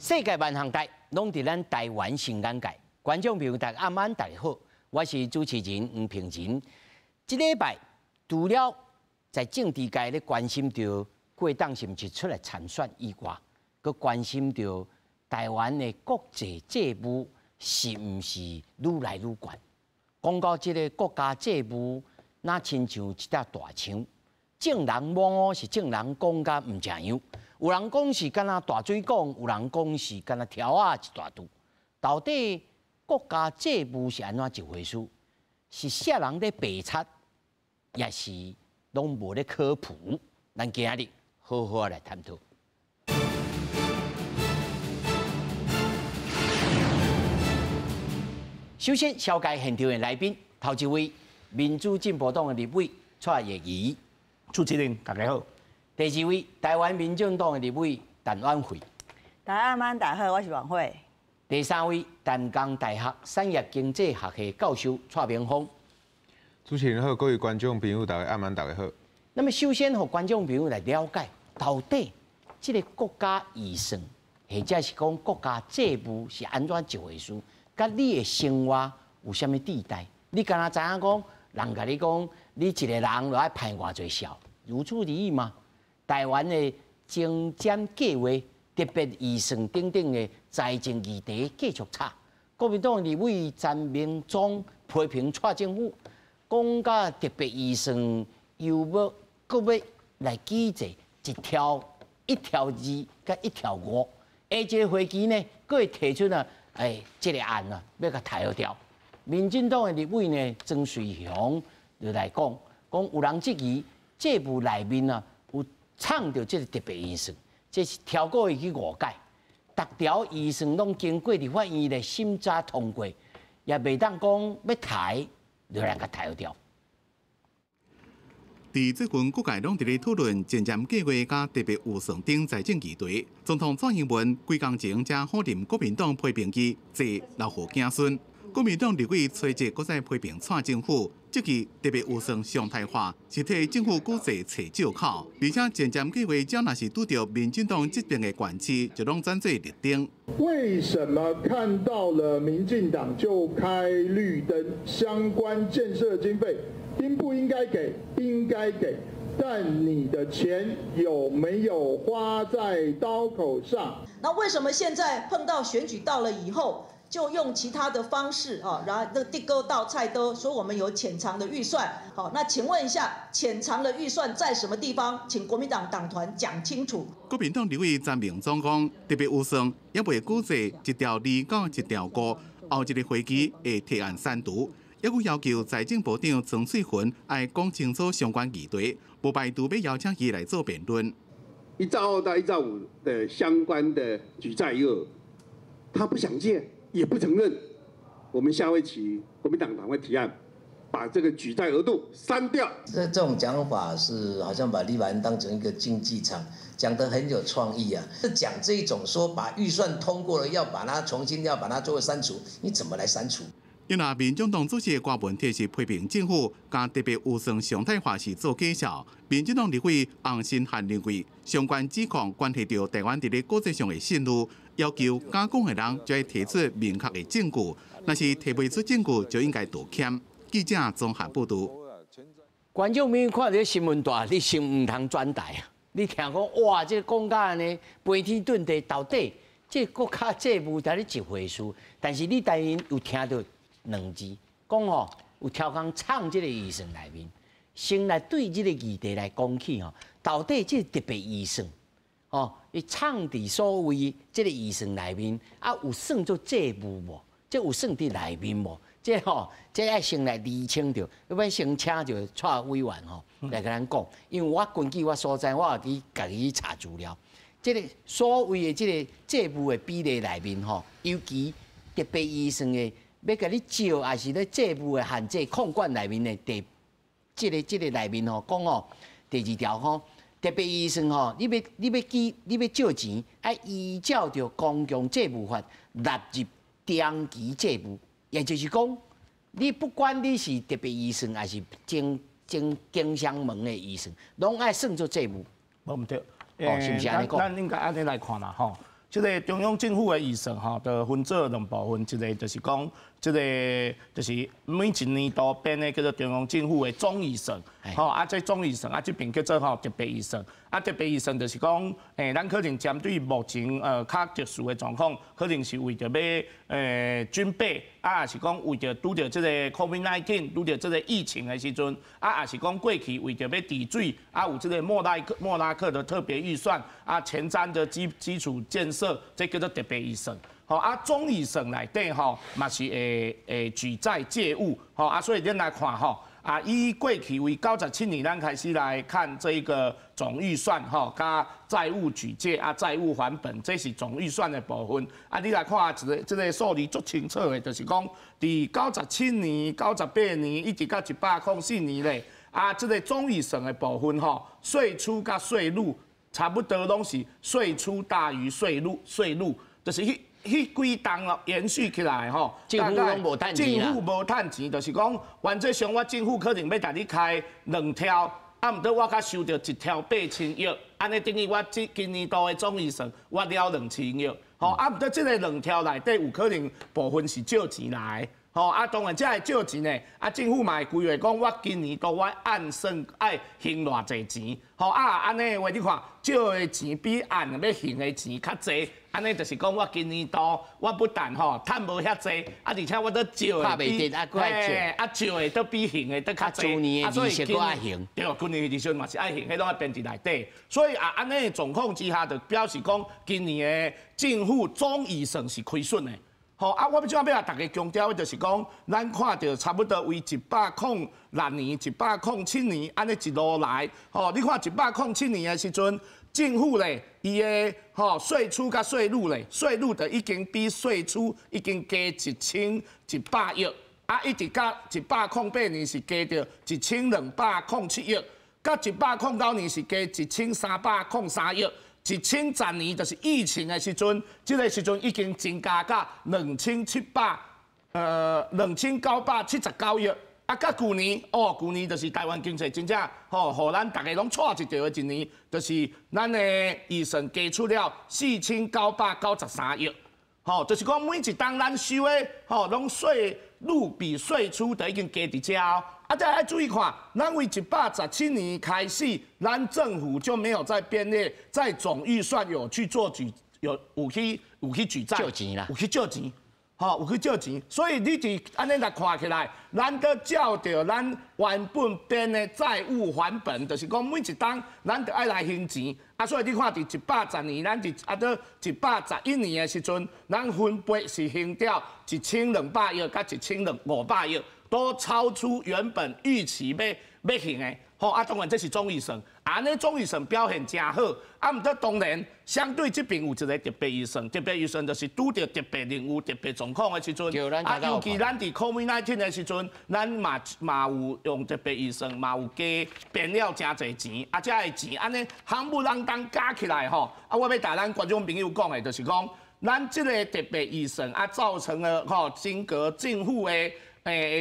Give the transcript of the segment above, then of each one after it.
世界萬項代，攏佇咱台灣新眼界。觀眾朋友，大家暗晚大家好，我是主持人黃平仁。這禮拜除了在政治界咧關心著過當是毋是出來參選以外，閣關心著台灣的國際債務是毋是愈來愈懸。講到這个國家債務，若親像一隻大槍，眾人摸是眾人講甲毋成樣。有人講是敢若大水管，有人講是敢若柱仔一大櫥。到底國家債務是按怎一回事？是啥人咧白賊，抑是攏無咧科普？咱今仔日好好來探討。首先，紹介現場的來賓，頭一位民主進步黨的立委蔡易餘，主持人大家好。第二位台灣民眾黨的立委陳婉慧，大家晚大家好，我是婉慧。第三位淡江大學產業經濟學系教授蔡明芳，主持人好，各位觀眾朋友大家暗晚大家好。那麼首先，予觀眾朋友來了解，到底這个國家預算，或者是講國家債務是按怎一回事？佮你的生活有啥物地帶？你敢若知影講，人共你講，你一个人就愛歹偌濟數，如此而已嗎？台灣的前瞻計劃、特別預算等等的財政議題繼續炒。國民黨立委陳明忠批評蔡政府，講甲特別預算又欲閣欲來舉債一兆一兆二佮一兆五，下一个會期呢，閣會提出啊，欸，這个案啊，欲共抬掉。民進黨的立委呢，莊瑞雄就來講，講有人質疑債務內面啊有藏著這个特別預算，這是超過伊去誤解。逐條預算攏經過立法院來審查通過，也袂當講欲刣就來共刣掉。佇最近各界攏佇咧討論前瞻計劃佮特別預算等財政議題，總統蔡英文幾工前才否認國民黨批評伊債留予子孫。國民黨立委崔哲閣再批評蔡政府，這次特別預算常態化，是替政府舉債揣藉口，而且前瞻計劃只若是拄著民進黨這邊的縣市，就攏轉做綠燈。為什麼看到了民進黨就開綠燈？相關建設經費應不應該給？應該給，但你的錢有沒有花在刀口上？那為什麼現在碰到選舉到了以後，就用其他的方式啊，然後那地溝倒菜刀，說我們有潛藏的預算。好，那請問一下，潛藏的預算在什麼地方？請國民黨黨團講清楚。國民黨立委陳明忠講，特別預算猶未舉債一兆二到一兆五，後一个會期會提案刪除，猶閣要求財政部長莊瑞雲愛講清楚相關議題，無排除欲邀請伊來做辯論。1兆2到1兆5的相關的舉債額，他不想借，也不承認。我們下會期國民黨黨會提案，把這個舉債額度刪掉。這種講法是好像把立法院當成一個競技場，講得很有創意啊。講這種說把預算通過了，要把它重新要把它做刪除，你怎麼來刪除？因為民眾黨主席郭文鐵是批評政府將特別預算常態化是做假數。民進黨立委洪申翰認為，相關指控關係著台灣佇咧國際上的信譽，要求敢講的人就愛提出明確的證據，若是提袂出證據，就應該道歉。記者綜合報導。觀眾朋友看這新聞台，你先毋通轉台啊！你聽講哇，這個講甲按呢，飛天遁地，到底這個國家債務佇咧一回事？但是你當然有聽著兩字，講吼有超工藏這个預算內面，先來對這个議題來講起吼，到底這個特別預算，吼，伊藏佇所謂這个預算內面，啊有算做債務無？這有算佇內面無？這吼，這愛先來釐清著，欲先請著蔡委員吼來共咱講，因為我根據我所知，我有去家己去查資料，這个所謂的這个債務的比例內面吼，尤其特別預算的。欲共你借，抑是咧債務的限制控管內面的第這个這个內面吼，講吼第二條吼，特別預算吼，你欲記你欲借錢，愛依照著公共債務法納入長期債務，也就是講，你不管你是特別預算，抑是經經經商門的預算，攏愛算做債務。無毋對，哦，是毋是按呢講？咱應該按呢來看嘛，吼。這个中央政府的預算吼，就分做兩部分，一個就是講，這个就是每一年度編的叫做中央政府的總預算，吼啊，這總預算啊，這邊叫做吼特別預算，啊特別預算就是講，咱可能針對目前較特殊的狀況，可能是為著欲軍備，啊，抑是講為著拄著這个 COVID-19，拄著這个疫情的時陣，啊，抑是講過去為著欲治水，啊，有這个莫拉克的特別預算，啊，前瞻的基礎建設，這叫做特別預算。吼啊，總預算內底吼，嘛是會舉債借物，吼啊，所以咱來看吼，啊，以過去為97年，咱開始來看這个總預算吼，佮債務舉借啊，債務還本，這是總預算的部分。啊，你來看一个這个數字足清楚的，就是講，佇97年、98年一直到104年咧，啊，這个總預算的部分吼，歲出佮歲入差不多攏是歲出大於歲入，歲入就是彼幾冬咯，延續起來吼，政府攏無趁錢。政府無趁錢，就是講原則上我政府可能欲共你開兩兆，啊，毋過我較收著一兆8000億，按呢等於我這今年度的總預算我了2000億，吼，啊，毋過這个兩兆內底有可能部分是借錢來，吼，啊，當然這个借錢呢，啊，政府嘛會規劃講，我今年度我按算愛還偌濟錢，吼，啊，按呢的話你看借的錢比按欲還的錢較濟。按呢就是講，我今年度我不但吼趁無遐濟，啊，而且我閣借的比，啊借的閣比還的閣較濟，舊年的利息閣愛還。對，舊年的利息嘛是愛還，彼攏愛編佇內底。所以啊，按呢狀況之下，就表示講今年的政府總預算是虧損的。吼啊，我欲這擺欲共大家強調的就是講，咱看著差不多為106年、107年按呢一路來，吼，你看107年的時陣。政府咧，伊的吼歲出佮歲入咧，歲入就已經比歲出已經加1100億，啊，一直到108年是加著1207億，到109年是加1303億，1010年就是疫情的時陣，這个時陣已經增加到2979億。啊，到舊年，哦，舊年就是台灣經濟真正吼，予咱逐个攏掣一著的一年，就是咱的預算加出了4993億，吼，就是講每一冬咱收的吼，攏稅入比稅出都已經加佇遮哦。啊，再愛注意看，咱為117年開始，咱政府就沒有在編列，在總預算有去做舉，有去舉債，借錢啦，有去借錢。吼，有去借錢，所以你佇按呢來看起來，咱閣照著咱原本編的債務還本，就是講每一冬咱著愛來還錢。啊，所以你看佇110年，咱佇啊到111年的時陣，咱分別是還掉1200億佮1500億，都超出原本預期欲還的。吼，啊，當然這是總預算，按呢總預算表現誠好，啊，毋過當然相對這邊有一个特別預算，特別預算就是拄著特別任務、特別狀況的時陣，啊，尤其咱佇 COVID-19 的時陣，咱嘛有用特別預算，嘛有加編了誠濟錢，啊，這个錢按呢項目攏當加起來吼，啊，我欲共咱觀眾朋友講的，就是講，咱這个特別預算啊，造成了吼整個政府的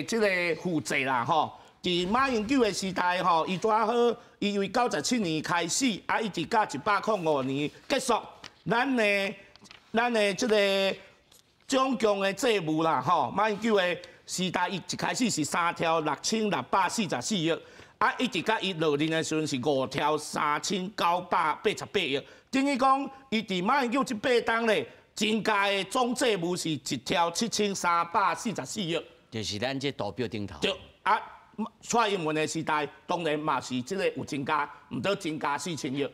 這个負債啦吼。佇馬英九的時代吼，伊拄仔好，伊為97年開始，啊，一直到105年結束，咱的這个總共的債務啦，吼，馬英九的時代，伊一開始是3兆6644億，啊，一直到伊落任的時陣是5兆3988億，等於講，伊佇馬英九這八冬咧，增加的總債務是1兆7344億，就是咱這圖表頂頭。對，啊。蔡英文的時代，當然嘛是這个有增加，毋過增加4000億，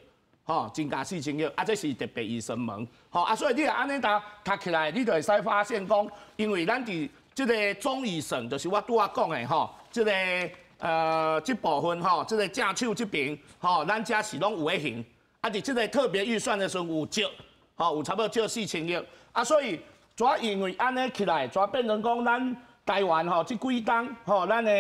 吼，增加四千億，啊，這是特別預算門，吼，啊，所以你若按呢讀讀起來，你就會使發現講，因為咱佇這个總預算，就是我拄仔講的吼，這个這部分吼，這个正手這邊吼，咱遮是攏有咧還，啊，佇這个特別預算的時陣有借，吼，有差不多借四千億，啊，所以主要因為按呢起來，才變成講咱台灣吼，這幾冬吼，咱的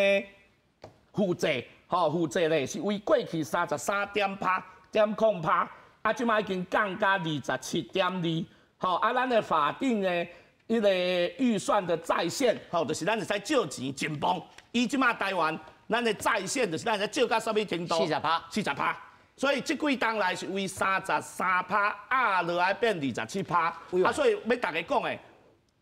負債，吼，負債咧是為過去三十三點趴點空趴，啊，這擺已經降到27.2，吼，啊，咱的法定的彼个預算的債限，吼，就是咱會使借錢盡崩。以這擺台灣，咱的債限就是咱會使借到啥物程度？四十趴，四十趴。所以這幾冬來是為33%壓落來變27%，啊，所以欲大家講的，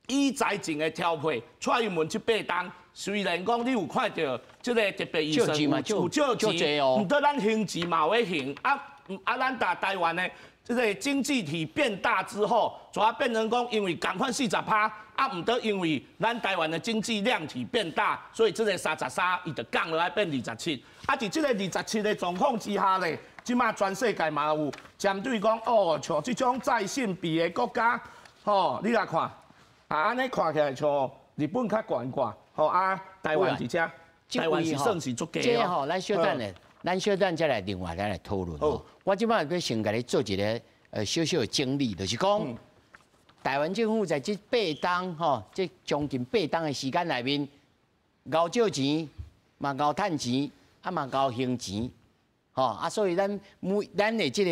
以財政的調配，蔡英文這八冬雖然講你有看著這个特別預算有借錢，毋過咱還錢嘛有咧還，啊，咱台台灣的這个經濟體變大之後，主要變成講，因為仝款40%，啊，毋過因為咱台灣的經濟量體變大，所以這个三十三伊就降落來變二十七，啊，佇這个二十七的狀況之下咧。這馬全世界嘛有針對講哦，像這種債信比的國家，吼，你來看，啊，按呢看起來像日本較懸掛，吼啊，台灣佇遮，台灣是算是足低這吼，咱小等咧，咱小等再來另外咱來討論。好，我這擺欲先共你做一个小小的整理，就是講，台灣政府在這八冬吼，這將近八冬的時間內面，𠢕借錢，嘛𠢕趁錢，啊嘛𠢕還錢。吼啊，所以咱每咱的這个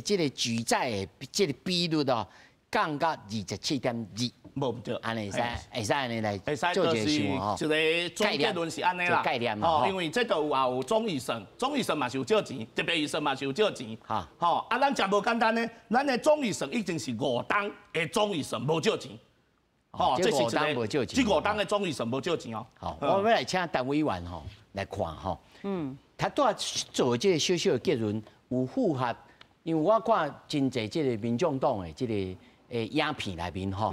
這个舉債的這个比率哦，降到27.2，無毋對，按呢會使會使按呢來做一個想吼。一个總結論是按呢啦，概念吼，因為這都有也有總預算，總預算嘛是有借錢，特別預算嘛是有借錢，吼啊，咱誠無簡單呢，咱的總預算已經是五冬的總預算無借錢，吼，這是五冬無借錢，這五冬的總預算無借錢哦。好，我欲來請陳委員吼來看吼，嗯。他拄仔做這个小小的結論有符合，因為我看真濟這个民眾黨的這个影片內面吼，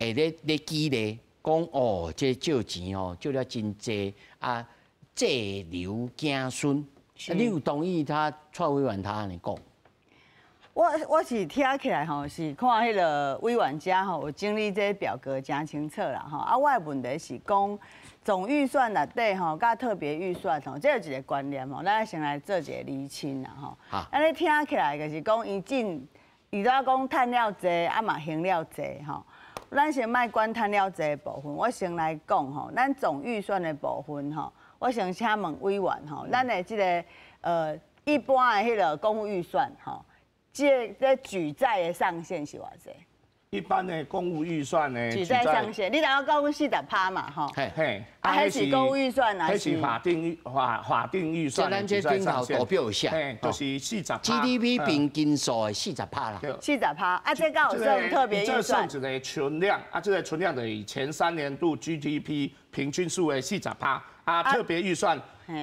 會咧咧舉例講哦，這借錢吼借了真濟啊，債留子孫，你有同意他蔡委員他按呢講？我是聽起來吼，是看彼个委員遮吼有整理這个表格誠清楚啦吼。啊，我的問題是講總預算內底吼，佮特別預算吼，這有一个觀念吼，咱先來做一个釐清啦吼。按呢聽起來就是講伊進，伊拄仔講趁了濟，啊嘛還了濟吼。咱先莫管趁了濟的部分，我先來講吼，咱總預算的部分吼，我先請問委員吼，咱的這个一般的彼个公務預算吼。這舉債的上限是偌濟？一般的公務預算呢？舉債上限，你頭先講40%嘛，吼。嘿嘿，啊，彼是公務預算啊？彼是法定預算。咱這頂頭圖表有寫，就是40。 GDP 平均數的40%啦。 40%，啊，這敢有算特別預算？這算一個存量，啊，這个存量就是前三年度 GDP 平均數的40%，啊，特別預算，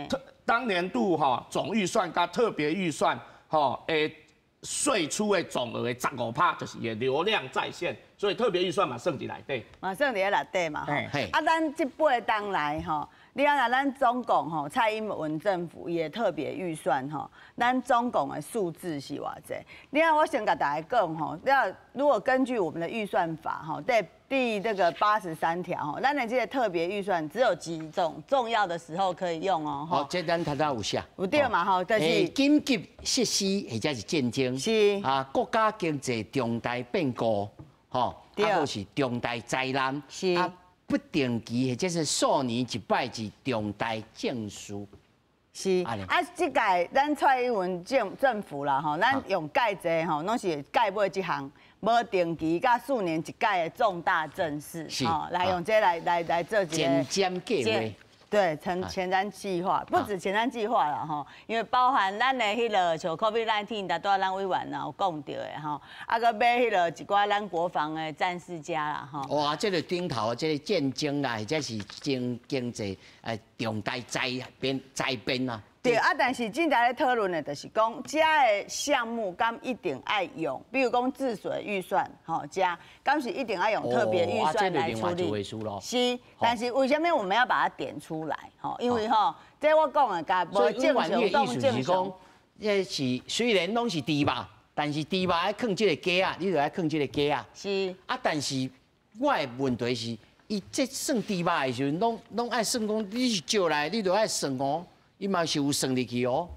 特當年度吼總預算佮特別預算吼會。歲出的總額的15%，就是伊的流量債限，所以特別預算嘛算佇內底，嘛算佇咧內底嘛吼。啊，咱這八冬來吼，你看啊，咱總共吼，蔡英文政府伊的特別預算吼，咱總共的數字是偌濟？你看我先共大家講吼，你如果根據我們的預算法吼，在第這個83條吼，咱的這個特別預算只有幾種重要的時候可以用哦。好，這咱頭拄有寫。有對嘛吼，就是緊急設施或者是戰爭，是啊，國家經濟重大變故，吼，啊，或是重大災難，是啊，不定期或者是數年一擺是重大政事。是啊，這屆咱蔡英文政府啦吼，咱用蓋濟吼，攏是蓋尾這項。無定期佮數年一屆的重大政事，吼，來用這來做一個前瞻計畫。對，前瞻計劃，不止前瞻計劃啦，吼，因為包含咱的彼个像 COVID-19，拄仔咱委員有講著的吼，啊，閣買彼个一寡咱國防的戰士車啦，吼。哇，這个頂頭這个戰爭啦，或者是經濟重大災變啊。對啊，但是正在咧討論的，就是講這个項目敢一定愛用，比如講治水預算，吼，這敢是一定愛用特別預算來處理。是，但是為啥物我們要把它點出來？吼，因為吼，這我講的，共無正常當正常。這是雖然攏是豬肉，但是豬肉愛囥這個雞仔，你就愛囥這個雞仔。是。啊，但是我的問題是，伊這算豬肉的時陣，攏愛算講，你是借來，你就愛算哦。伊嘛是有算入去哦，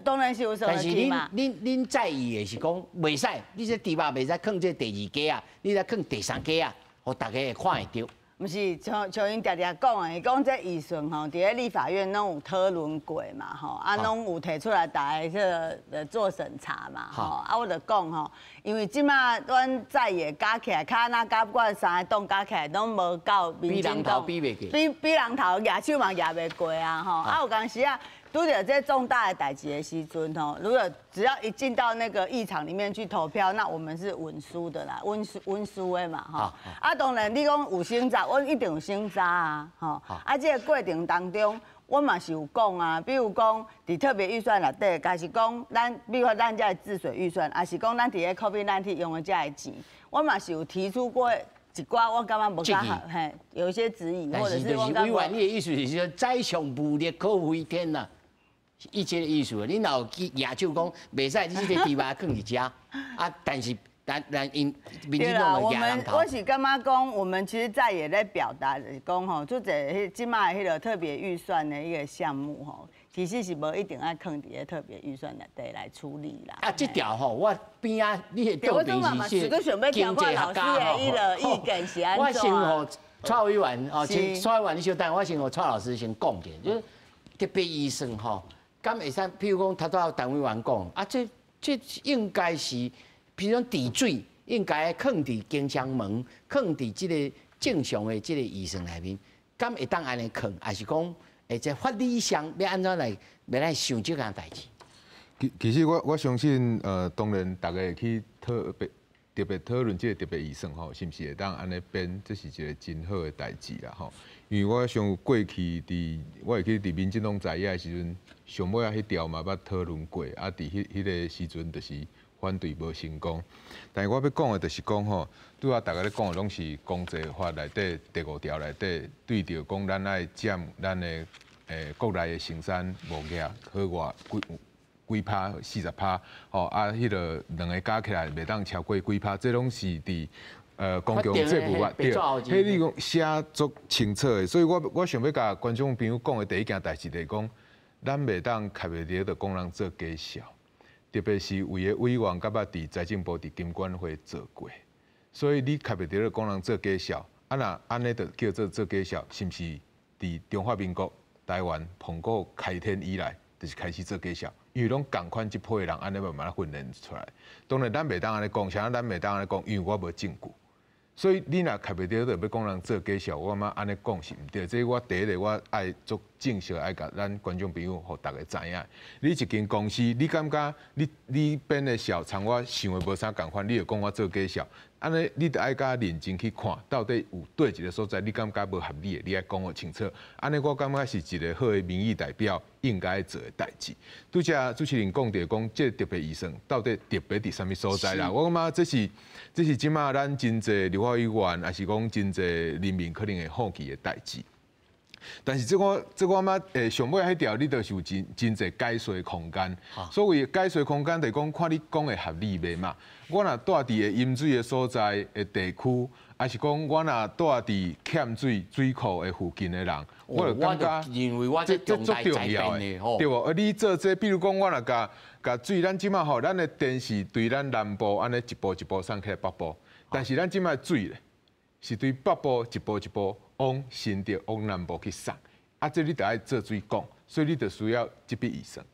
當然是有算入去嘛。但是恁在意的是講，袂使，你這豬肉袂使囥這第二雞仔，你來囥第三雞仔，予大家會看會著。毋是像𪜶定定講的，伊講這預算吼，佇咧立法院攏有討論過嘛，吼，啊，攏有提出來大家這個做審查嘛，吼，啊，我就講吼，因為這馬阮在野加起來，較若佮阮三個黨加起來，攏無夠民進黨，比人頭比袂過，比人頭舉手嘛舉袂過啊，吼，啊，有當時啊，拄著這重大的代誌的時陣吼，如果只要一進到那個議場裡面去投票，那我們是穩輸的啦，穩輸穩輸的嘛吼。啊，當然你講有審查，阮一定有審查啊，吼。啊，這個過程當中，我嘛是有講啊，比如講佇特別預算內底，假是講咱，比如講咱這个治水預算，抑是講咱佇咧 COVID-19 用的這个錢，我嘛是有提出過一寡，我感覺無較好，嘿，有一些質疑，或者是我感覺。委員，你的意思是說，宰相無力可為天呐？伊這个意思，你若有去舉手講，袂使，你這个豬肉囥佇遮啊，但是。但但𪜶民進黨我們我是感覺講，我們其實在也咧表達，就是講吼，做者彼這擺彼个特別預算的一個項目吼，其實是無一定愛囥佇咧特別預算內底來處理啦。啊，這條吼，我邊仔你的倒邊是經濟學家吼。意見是按怎？我先予蔡委員哦，請蔡委員你稍等，我先予蔡老師先講一下，就是特別預算吼，敢會使？譬如講，頭拄仔陳委員講，啊，這這應該是。比如講治水，應該囥佇經商門，囥佇這个正常的這个預算內面，敢會當按呢囥，抑是講，會這法理上欲按怎來，欲來想這件代誌？其實我相信，當然大家會去特別特別討論這个特別預算吼，是毋是會當按呢編？這是一个真好的代誌啦吼。因為我想過去佇我會記佇民進黨在野的時陣，上尾仔彼條嘛捌討論過，啊，佇彼个時陣就是。反對無成功，但是我欲講的就是講吼，拄仔大家咧講的攏是公債法內底第五條內底對著講，咱愛佔咱的國內的生產貿易好偌幾幾趴40%，吼啊，彼个兩个加起來袂當超過幾趴，這攏是佇公共債務法對，彼你講寫足清楚的，所以我想欲共觀眾朋友講的第一件代誌就是講，咱袂當開袂著就講人做假數。特別是有的委員敢捌佇財政部、佇金管會做過，所以你開袂著咧講人做假數，啊若按呢就叫做做假數，是毋是？佇中華民國台灣盤古開天以來，就是開始做假數，因為攏仝款這批人按呢慢慢訓練出來。當然咱袂當按呢講，啥咱袂當按呢講，因為我無證據。所以你若開袂著就欲講人做假數，我感覺按呢講是毋對。這我第一个我愛足正式愛共咱觀眾朋友予逐家知影。你一間公司，你感覺你編的數參我想的無啥仝款，你就講我做假數，按呢你著愛較認真去看，到底有佗一个所在你感覺無合理的，你愛講予清楚。按呢我感覺是一个好的民意代表應該做的代誌。拄才主持人講著講，這个特別預算到底特別佇啥物所在啦？我感覺這是這馬咱真濟立法委員，抑是講真濟人民可能會好奇的代誌。但是這個這個我感覺上尾彼條，你就是有真真濟解說的空間。所謂解說空間，就是講看你講的合理袂嘛。我若蹛佇個飲水的所在的地區，抑是講我若蹛佇欠水水庫的附近的人，我就感覺認為我這這足重要的，對無？啊，你做這，比如講我若共共水，咱這馬吼，咱的電是對咱南部按呢一步一步送去北部，但是咱這馬水咧，是對北部一步一步往新竹、往南部去送，啊，這你著愛做水講，所以你著需要這筆預算。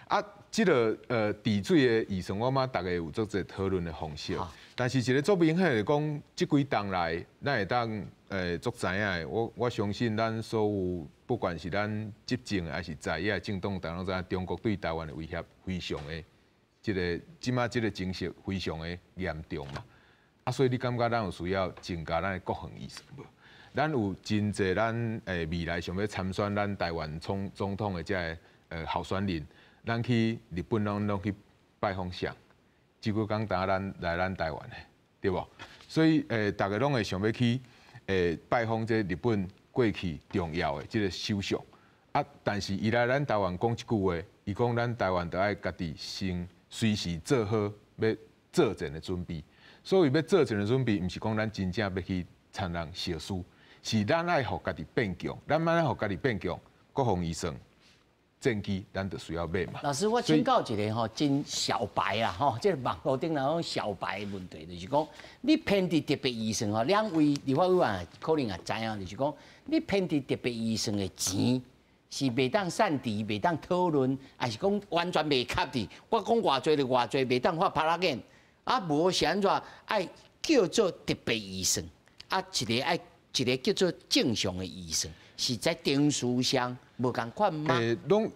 啊，這个治水的預算，我感覺大家有足濟討論的方式。但是一个足明顯的講，這幾冬來，咱會當足知影的。我相信咱所有不管是咱執政的，抑是在野的政黨，大家攏知影中國對台灣的威脅非常的，這个這馬這个情勢非常的嚴重嘛。啊，所以你感覺咱有需要增加咱的國防預算無？咱有真濟咱未來想欲參選咱台灣總統的這个候選人，咱去日本攏攏去拜訪誰？這幾工當咱來咱台灣的，對無？所以逐家攏會想欲去拜訪這日本過去重要的這个首相。啊，但是伊來咱台灣講一句話，伊講咱台灣著愛家己先隨時做好欲作戰的準備。所謂欲作戰的準備，毋是講咱真正欲去參人相輸，是咱愛予家己變強，咱欲按怎予家己變強，國防預算。戰機咱就需要買嘛。老師，我請教一个吼，真小白啦吼，這个網路頂人講小白的問題，就是講你編佇特別預算吼，兩位立法委員可能也知影，就是講你編佇特別預算的錢是袂當散佇，袂當討論，抑是講完全袂合佇？我講偌濟就偌濟，袂當發拍仔眼。啊，無是按怎愛叫做特別預算，啊，一个愛一个叫做正常的預算。是在程序上無仝款嗎？攏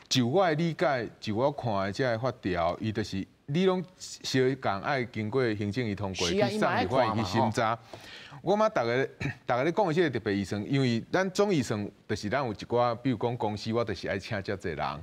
就我的理解，就我看的這个法條，伊就是你攏相仝愛經過行政院通過去送立法院去審查。我感覺逐家咧講的這個特別預算，因為咱總預算就是咱有一寡，比如講公司，我就是愛請遮濟人，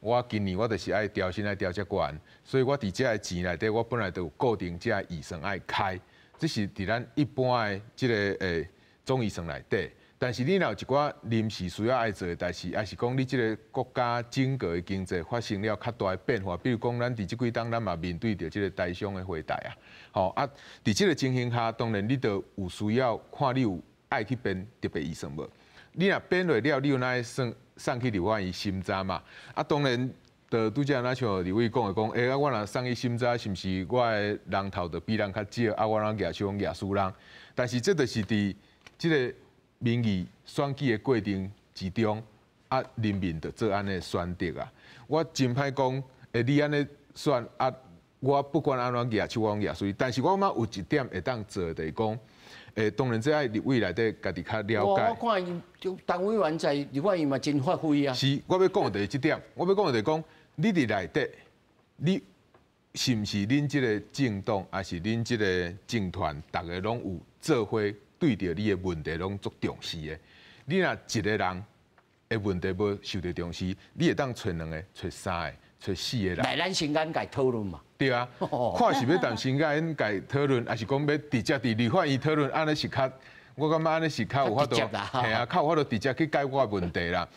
我今年我就是愛調薪愛調遮懸，所以我佇這个錢內底，我本來就有固定這个預算愛開，這是佇咱一般的這個總預算內底。但是你若有一寡臨時需要愛做的代誌，抑是講你這個國家整個的經濟發生了較大的變化，比如講咱佇這幾冬咱嘛面對著這個台商的回台啊，吼啊，佇這個情形下，當然你就有需要看你有愛去編特別預算無？你若編落了，你有哪會送去立法院審查嘛？啊，當然，就拄才若像立委講的講，欸，啊，我若送去審查，是毋是我的人頭就比人較少？啊，我攏舉手攏舉輸人？但是這就是佇這個民意選舉的過程之中，啊，人民就做按呢選擇啊。我真歹講，欸，你按呢選啊，我不管按怎舉手，我攏舉輸。但是我感覺有一點會當做的，就是講，欸，當然這愛立委內底家己較了解。我看伊就陳委員在立法院嘛真發揮啊。是，我欲講的就是這點，我欲講的就是講，你佇內底，你是毋是恁這個政黨，抑是恁這個政團，逐个攏有做伙對著你的問題攏足重視的。你若一個人的問題無受著重視，你會當揣兩个、揣三個、揣四個人。來，咱先咱共討論嘛。對啊，看是欲談先共𪜶討論，抑是講欲直接佇立法院討論，按呢是較，我感覺按呢是較有法度，嘿啊，較有法度直接去解決問題啦。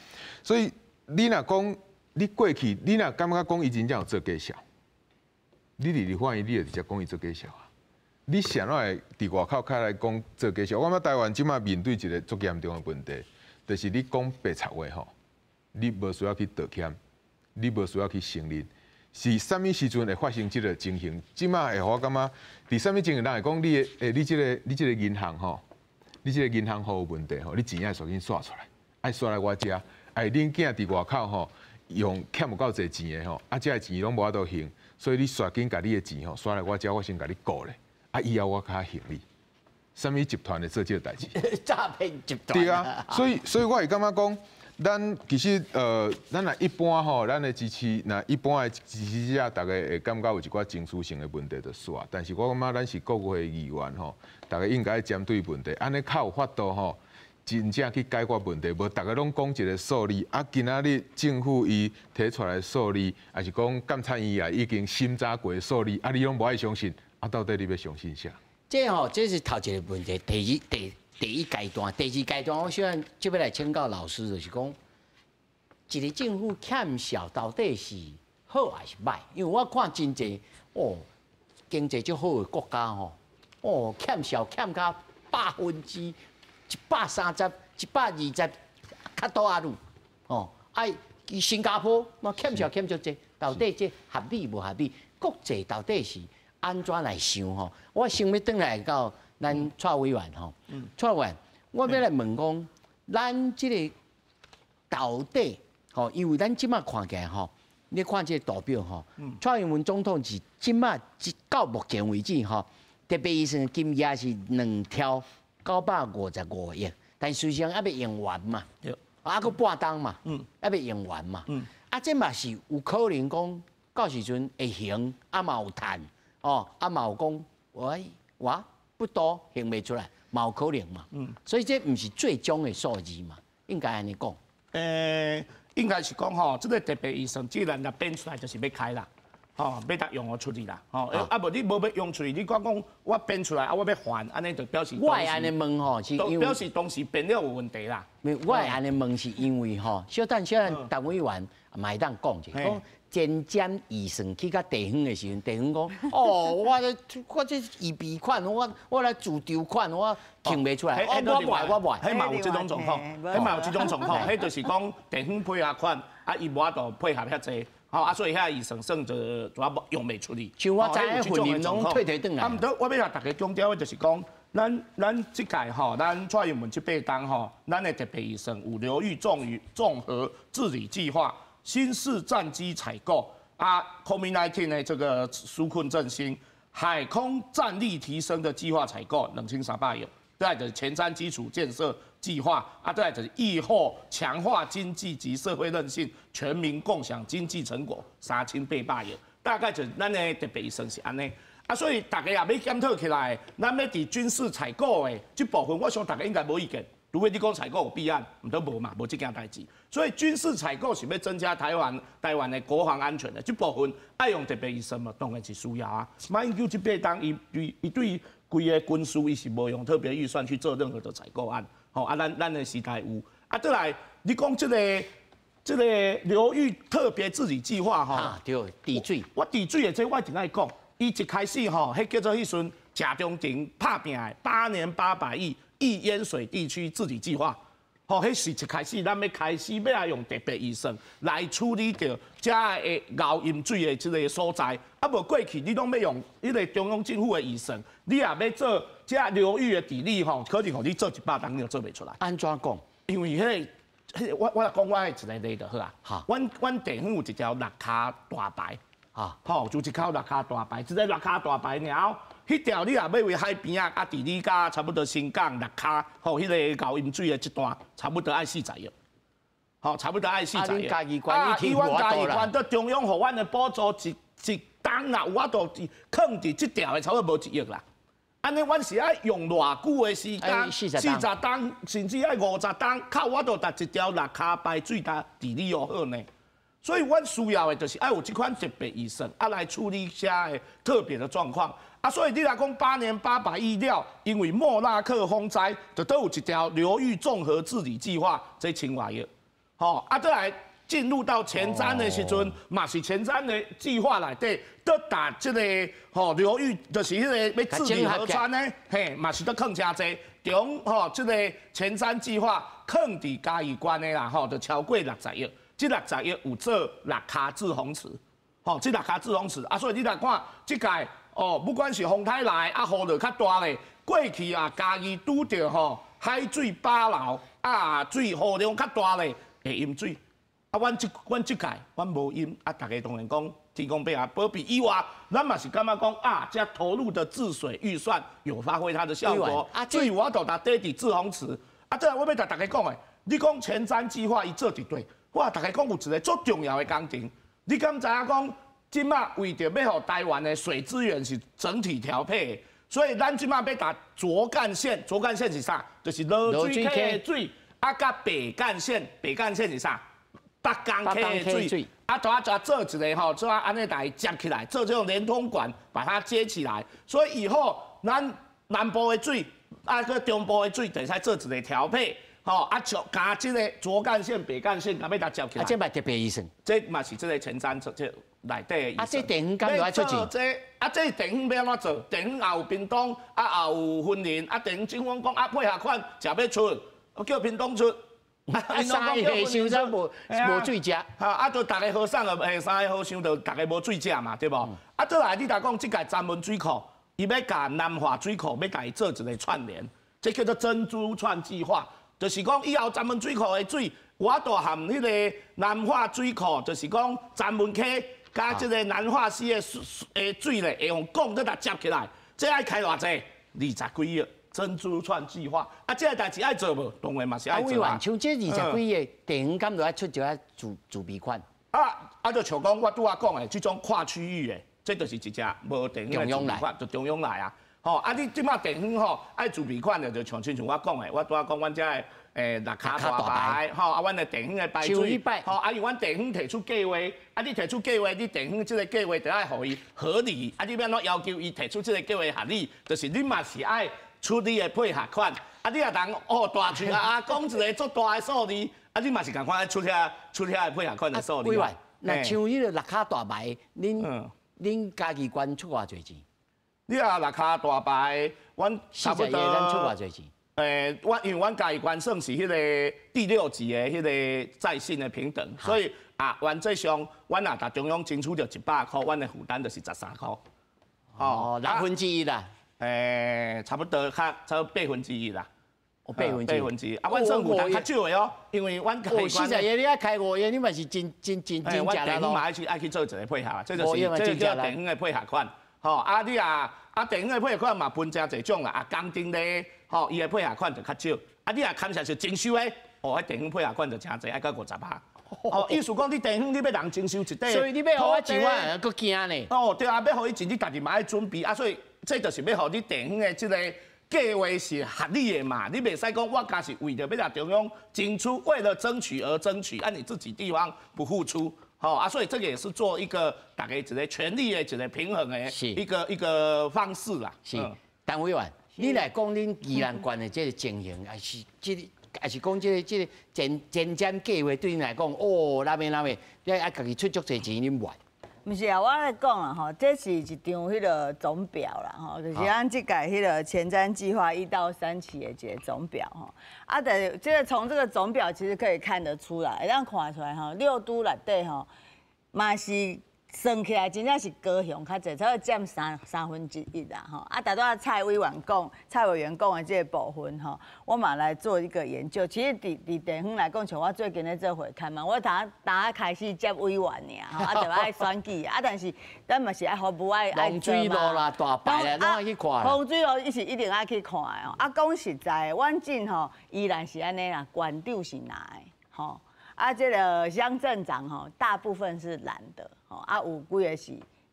所以你若講你過去，你若感覺講伊真正有做績效，你佇立法院你就直接講伊做績效啊。你啥怎會佇外口較來講做績效？我感覺台灣這馬面對一個足嚴重的問題，就是你講白賊話吼，你無需要去道歉，你無需要去承認，是啥物時陣會發生這個情形？這馬會予我感覺，佇啥物情形？人會講你的你這個銀行吼，你這個銀行戶有問題吼，你錢愛煞緊刷出來，愛刷來我遮，哎，恁囝佇外口吼用欠有夠濟錢的吼，啊，這个錢攏無法度還，所以你刷緊共你的錢吼刷來我遮，我先共你顧咧。啊！以後我較還你，啥物集團會做這个代誌？詐騙集團。對啊，所以我會感覺講，咱其實咱若一般吼，咱的支持，若一般的支持者，逐家會感覺有一寡情緒性的問題就煞。但是我感覺咱是國會議員吼，逐家應該針對問題，按呢較有法度吼，真正去解決問題。無逐家攏講一個數字，啊，今仔日政府伊提出來的數字，抑是講監察院也已經審查過的數字，啊，你攏無愛相信。啊，到底你欲相信啥？這吼，這是頭一個問題。第二，第一階段，第二階段，我想這欲來請教老師，就是講，一個政府欠數到底是好還是䆀？因為我看真濟哦，經濟足好的國家吼，哦，欠數欠甲130%、120、較多阿魯，哦，啊，新加坡嘛欠數欠足濟，到底這合理無合理？國際到底是按怎來想吼？我想欲轉來到咱蔡委員吼，蔡委員，我欲來問講，咱這個到底吼，因為咱這馬看起來吼，你看這個圖表吼，蔡英文總統是這馬到目前為止吼，特別預算金額是2兆955億，但事實上猶未用完嘛，啊，閣半冬嘛，猶未用完嘛，啊，這嘛是有可能講到時陣會還，啊嘛有趁。哦，啊嘛有講，喂，哇，不多，還袂出來，嘛有可能嘛。所以這毋是最終的數字嘛，應該按呢講。應該是講吼，這個特別預算既然若編出來，就是欲開啦，吼，欲得用予出去啦，吼，啊無你無欲用出去，你講講我編出來啊，我欲還，按呢就表示。我會按呢問吼，是因為表示當時編了有問題啦。我會按呢問是因為吼，小等小等，陳委員嘛會當講者，講前瞻預算去到地方的時陣，地方講，哦，我這預備款，我來自籌款，我還袂出來，我無愛，我無愛。彼嘛有這種狀況，彼嘛有這種狀況，彼就是講地方配合款，啊，伊無法度配合遐濟，吼，啊，所以遐預算算就主要用袂出去。像我知影訓練攏退退轉來。啊，毋過我欲共大家強調的就是講，咱這屆吼，咱蔡英文這八冬吼，咱的特別預算有流域綜合治理計劃。新式戰機採購啊，COVID-19 的這個紓困振興，海空戰力提升的計劃採購2300億，再来就是前瞻基础建设计划，啊，再来就是疫后强化经济及社会韧性，全民共享经济成果，3800亿，大概就是咱的特别预算是按呢。啊，所以大家也欲检讨起来，咱欲伫军事采购的这部分，我想大家应该无意见。除非你讲采购有弊案，毋都无嘛，无这件代志。所以军事采购是欲增加台湾的国防安全的这部分，爱用特别预算嘛，当然是需要啊。马英九这八冬，伊对规个军事，伊是无用特别预算去做任何的采购案。吼啊，咱的时代有。啊，再来，你讲这个流域特别治理计划吼，啊，对，治水。我治水的这我一定爱讲，伊一开始吼，彼叫做彼阵贾中庭拍拚的8年800亿。易淹水地区治理计划，吼，彼是一开始咱欲开始欲来用特别预算来处理著遮会沤淹水的这个所在，啊，无过去你拢欲用彼个中央政府的预算，你若欲做遮流域的治理吼，可能予你做100冬你就做袂出来。按怎讲？因为彼个，我来讲我的一个例就好啊。阮地方有一条六跤大排，吼，就一口六跤大排，这个六跤大排了后。彼条你若欲佇海边仔，啊，治理甲差不多新港六跤，吼，彼个沤淹水的这段，差不多爱40亿，吼，差不多爱四十亿。啊，以阮嘉义县到中央予阮的补助一一冬啦，有法度囥伫这条的，差不多无1亿啦。按呢，阮是爱用偌久的时间？四十冬，甚至爱50冬，较有法度达一条六跤排水达治理好呢。所以，阮需要的就是爱有这款特别预算，啊，来处理遮的特别的状况。啊，所以你若讲8年800亿了，因为莫拉克风灾，就都有一条流域综合治理计划，这千外亿，吼，啊，再来进入到前瞻的时阵，嘛是前瞻的计划内底，都达这个吼流域，就是彼个欲治理河川呢，嘿，嘛是都囥诚济，中吼这个前瞻计划囥伫嘉义县的啦，吼，就超过60亿，这六十亿有做六跤滞洪池，吼，这六跤滞洪池，啊，所以你来看这届。哦，不管是风台来，啊，雨落较大咧，过去啊，嘉义拄著吼海水饱流，啊，水雨量较大咧，会淹水。啊，阮这届阮无淹，啊，大家当然讲天公伯啊保庇以外，咱嘛是感觉讲啊，这投入的治水预算有发挥它的效果。啊，水有法度达底伫滞洪池。啊，这我欲共大家讲的，你讲前瞻计划伊做伫对，我逐家讲有一个足重要的工程，你敢知影讲？这马为著欲予台湾的水资源是整体调配的，所以咱这马欲共左干线，左干线是啥？就是濁水溪的水，啊，佮北干线，北干线是啥？北港溪的水，啊，就啊做一个吼，做啊按呢来接起来，做这种连通管把它接起来，所以以后咱南部的水，啊，佮中部的水，就会使做一个调配。吼，啊，就共这个左干线、北干线，共欲共接起来。啊，这嘛特别预算。这嘛是这个前瞻这内底的。啊，这地方敢有爱出钱？这啊，这地方欲按怎做？地方也有屏东，啊，也有云林，啊，地方政府讲啊，配合款食欲出，叫屏东出。啊，三个和尚才无水食。哈，啊，就逐个和尚就，三个和尚就逐个无水食嘛，对无？啊，再来你若讲这届三门水库，伊欲共南化水库欲共伊做一个串联，这叫做珍珠串计划。就是讲以后三门水库的水，有法度含彼个南化水库，就是讲三门溪佮这个南化溪的水咧，会用管佫共接起来。这爱开偌济？20几亿珍珠串计划。啊，这个代志爱做无？当然嘛是爱做啊。像这20几亿，地方敢就爱出一个自备款？啊啊，就像讲我拄仔讲的，这种跨区域的，这就是一只无地方的自备款，就中央来啊。吼，啊！你这马地方吼爱自备款的，就像亲像我讲的，我拄仔讲阮遮的六跤大排，吼啊，阮的地方的排水，吼啊，因为阮地方提出计划，啊，你提出计划，你地方这个计划就爱予伊合理，啊，你欲按怎要求伊提出这个计划合理，就是你嘛是爱出你的配合款，啊，你若通哦大喙啊讲一个足大的数字，啊，你嘛是仝款爱出遐的配合款的数字。委员，若像彼个六跤大排，恁嘉义县出偌济钱？你啊，六跤大排，阮差不多。咱出偌济钱？阮因为阮嘉义县算是彼个第六级的彼个债信的评等，所以啊，原则上，阮若共中央争取著100箍，阮的负担就是13箍。哦，1/6啦。差不多较差不多1/8啦。哦，1/8。1/8。啊，阮算负担较少的哦，因为阮嘉义县。40亿你爱开5亿，你嘛是真真真真食力咯。嘛爱去爱去做一个配合，这就是这叫地方的配合款。吼，啊你啊，啊地方的配合款嘛分诚济种啦，啊工程咧，吼，伊的配合款就較少。啊，你若勘察是徵收的，哦，彼地方配合款就誠濟，愛到50%。哦，意思講你地方你欲人徵收一塊，所以你欲予我1萬，閣驚呢？哦，對啊，欲予伊錢，你家己嘛愛準備啊，所以這就是欲予你地方的這個計劃是合理的嘛。你袂使講我敢是為著欲來中央爭取，為了爭取而爭取，啊，你自己地方不付出，吼啊，所以這個也是做一個大家一個權力的一個平衡的一個方式啦。是，陳委員，你來講恁宜蘭縣的這個情形，還是這個？還是講這個前瞻計劃對恁來講，哦，那邊那邊，你愛家己出足濟錢，恁袂？毋是啊，我來講啦吼，這是一張彼個總表啦吼，就是咱這屆彼個前瞻計劃1到3期的一個總表吼。啊，但是這個從這個總表其實可以看得出來，會當看出來吼，六都內底吼，嘛是算起來真正是高雄較濟，差不多佔1/3啦吼。啊，拄才蔡委員講，蔡委員講的這個部分吼，我嘛來做一個研究。其實佇地方來講，像我最近咧做會勘嘛，我頭剛開始接委員爾，吼，啊，就愛選舉，啊，但是咱嘛是愛服務愛愛做嘛。風水路啦，大排啦，攏愛去看。風水路伊是一定愛去看的哦。啊，講實在的，阮鎮吼依然是按呢啦，縣長是藍的，吼。啊，這個鄉鎮長吼，大部分是藍的，吼，啊，有幾個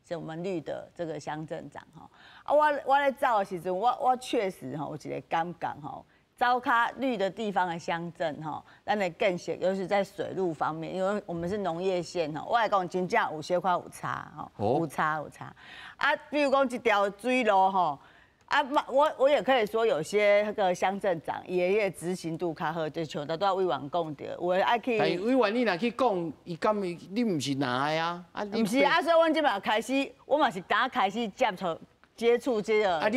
是我們綠的這個鄉鎮長吼。啊，我咧走的時陣，我確實吼有一個感覺吼，走較綠的地方的鄉鎮吼，咱的建設，尤其是在水路方面，因為我們是農業縣吼，我來講真正有小可有差吼，有差有差。啊，比如講一條水路吼。啊，我也可以說，有些那個鄉鎮長，伊的彼個執行度較好，就像拄才委員講著，有的愛去。但是委員，你若去講，伊敢你毋是藍的啊？啊，毋是啊，所以阮這擺開始，我嘛是剛開始接觸這個。啊，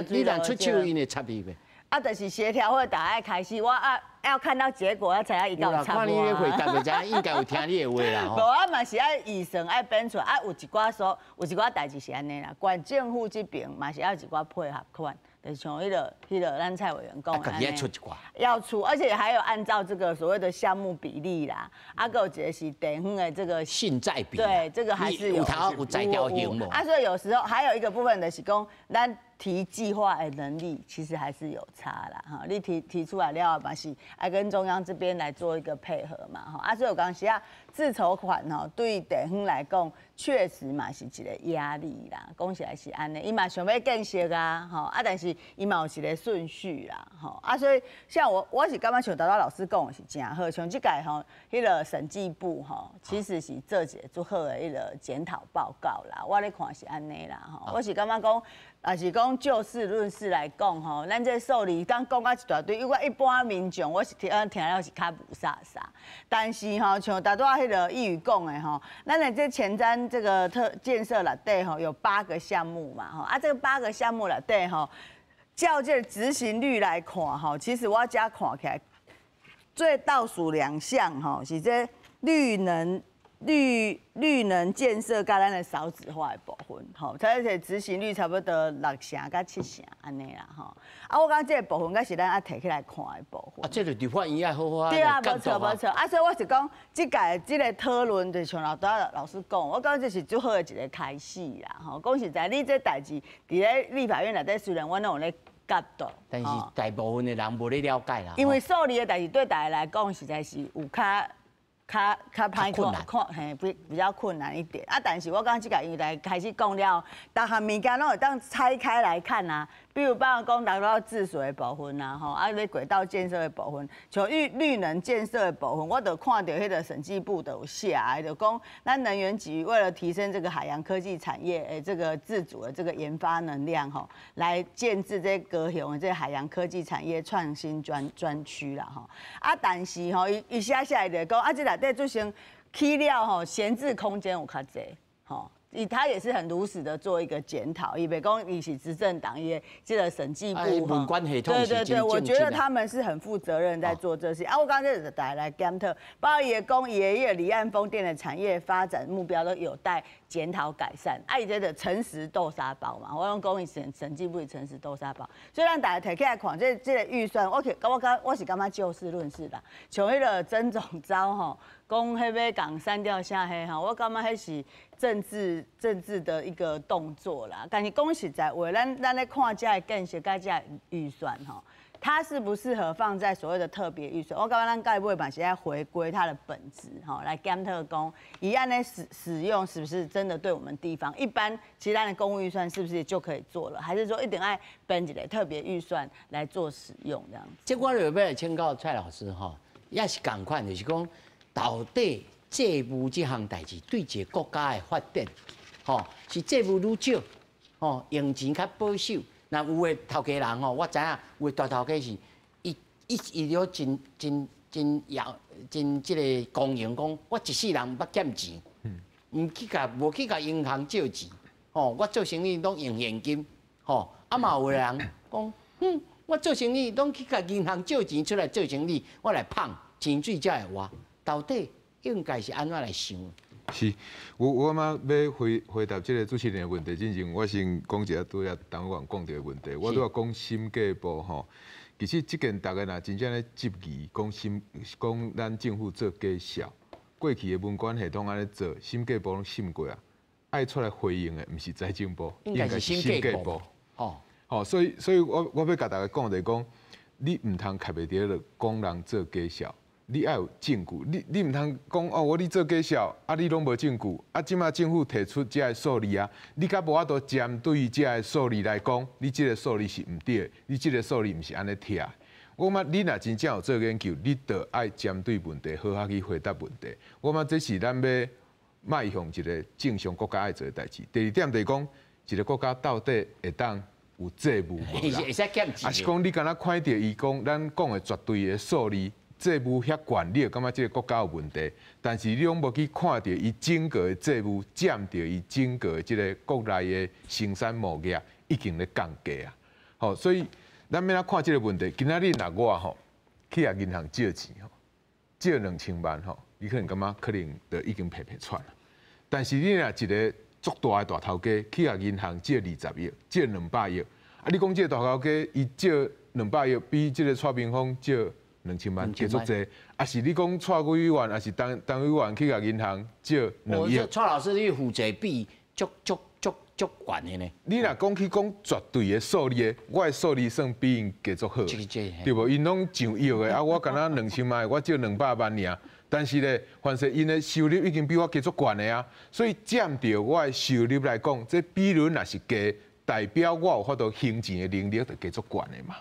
你若出手，𪜶會插你袂？啊，就是協調會大家開始，我啊要看到結果，我才要伊敢有插我。看你咧回答，就知影應該有聽你的話啦。無啊，嘛是愛預算愛編出來，啊有一寡所有一寡代誌是按呢啦，縣政府這邊嘛是愛有一寡配合款，就是像彼個咱蔡委員講的。家己愛出一寡。要出，而且還有按照這個所謂的項目比例啦，啊，閣有一個是地方的這個信債比。對，這個還是有。有頭有才調型無？啊，所以有時候還有一個部分的是講，咱提計劃的能力其實還是有差啦，哈，你提出來了嘛是愛跟中央這邊來做一個配合嘛，哈，啊，所以有當時啊，自籌款吼，對地方來講確實嘛是一個壓力啦，講實在是按呢，伊嘛想欲建設啊，吼，啊，但是伊嘛有一個順序啦，吼，啊，所以像我是感覺像拄才老師講的是誠好，像這屆吼，彼個審計部吼，其實是做一個足好的彼個檢討報告啦，我咧看是按呢啦，吼，我是感覺講。也是講就事論事來講吼，咱這數字剛講甲一大堆，因為一般民眾我是聽聽了是較霧煞煞。但是吼，像拄才彼個議員講的吼，咱的這前瞻這個特建設內底吼，有八個項目嘛吼，啊，這個八個項目內底吼，照這個執行率來看吼，其實我遮看起來，最倒數兩項吼是這綠能。綠能建設佮咱的少子化的部分，吼，而且執行率差不多6成佮7成按呢啦，吼。啊，我感覺這個部分閣是咱愛提起來看的部分。啊，這個立法院愛好好對啊，無錯無錯。啊，所以我是講，這屆這個討論，就像老拄仔老師講，我感覺這是足好的一個開始啦，吼。講實在，你這代誌佇咧立法院內底，雖然阮攏有咧監督，但是大部分的人無咧了解啦。因為數字的代誌對大家來講，實在是有較。較歹看，看嘿比較困難一點啊！但是我感覺這個因為來開始講了，逐項物件攏會當拆開來看啊。比如包括講達到治水的部分啊，吼啊，咧軌道建設的部分，像綠能建設的部分，我就看著彼個審計部都有寫，就講咱能源局為了提升這個海洋科技產業的這個自主的這個研發能量，吼，來建置這高雄的這個海洋科技產業創新專區啦，吼啊，但是吼，伊寫寫就講啊，這內底做成起了吼，閒置空間有較濟，吼。伊他也是很如實的做一個檢討，伊袂講伊是執政黨，伊這個審計部哈，對對對，我覺得他們是很負責任在做這些。啊，我剛才就是大家來檢討，包括伊講伊的離岸風電的產業發展目標都有待檢討改善。啊，伊這個誠實豆沙包嘛，我攏講伊審計部是誠實豆沙包。所以咱大家提起來看，這個預算，我是感覺就事論事啦。像彼個曾總召吼，講彼欲共刪掉啥彼吼，我感覺彼是政治的一個動作啦。但是講實在話，咱咧看這個建設佮這個預算吼。它适不适合放在所谓的特别预算？我感覺咱蓋尾嘛是愛回歸它的本質，吼，來檢討講，伊按呢使用是不是真的對我們地方？一般其他的公務預算是不是就可以做了？還是說一定愛編一個特別預算來做使用這樣子？這我就欲來請教蔡老師吼，也是仝款，就是講到底債務這項代誌對一個國家的發展，吼，是債務愈少，吼，用錢較保守。那有的頭家人吼，我知影有的大頭家是伊伊伊了真真真枵真這个光榮講，我一世人毋捌欠錢，毋去共無去共銀行借錢，吼，我做生意攏用現金，吼，啊嘛有的人講，哼，我做生意攏去共銀行借錢出來做生意，我來麭錢水才會活，到底應該是按怎來想？是，我感覺欲回答這个主持人的問題之前，我先講一下拄才陳委員講著的問題。我拄仔講審計部吼，其實這件逐家若真正咧質疑，講審講咱政府做假數，過去的文管系統按呢做，審計部攏審過啊，愛出來回應的，毋是財政部，應該是審計部。哦，吼，所以我欲共大家講就是講，你毋通徛袂佇咧講人做假數。你愛有證據，你毋通講哦，我你做假數，啊你攏無證據，啊這馬政府提出這个數字啊，你閣無法度針對這个數字來講，你這个數字是毋對的，你這个數字毋是按呢拆。我感覺你若真正有做研究，你就愛針對問題好好去回答問題。我感覺這是咱欲邁向一个正常國家愛做的代誌。第二點就是講，一个國家到底會當有債務無啦？抑是講你敢若看著伊講咱講的絕對的數字？債務遐懸，你會感覺這个國家有問題，但是你攏無去看著伊整個的債務佔著伊整個的這个國內的生產貿額已經咧降低啊！吼，所以咱欲按怎看這个問題？今仔日若我吼去共銀行借錢吼，借2000萬吼，你可能感覺可能就已經皮皮喘啦。但是你若一个足大的大頭家去共銀行借20億，借200億，啊，你講這个大頭家伊借兩百億，比這个蔡明峰借2000萬加足濟，抑是你講蔡委員，抑是陳陳委員去共銀行借2億？蔡老師，你負債比足足足足懸的呢？你若講去講絕對的數字的，我的數字算比𪜶加足好，對無？𪜶攏上億的，啊，我敢若2000萬，我借200萬爾。但是咧，凡是𪜶的收入已經比我加足懸的啊，所以佔著我的收入來講，這比率若是低，代表我有法度還錢的能力就加足懸的嘛，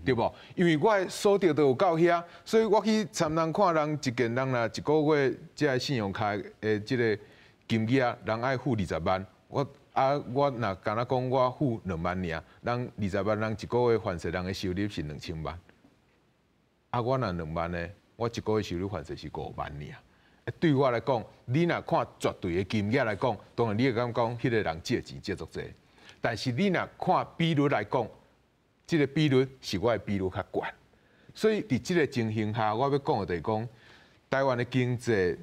對無？因為我的所得都有夠遐，所以我去參人看人一件人若一个月這个信用卡的這个金額，人愛付20萬，我啊我若敢若講我付2萬爾，人20萬人一个月還稅人的收入是2000萬，啊我若2萬呢，我一个月收入還稅是5萬爾。對我來講，你若看絕對的金額來講，當然你會感覺講彼个人借錢借足濟。但是你若看比率來講，這个比率是我的比率較懸，所以佇這个情形下，我欲講的就是講，台灣的經濟，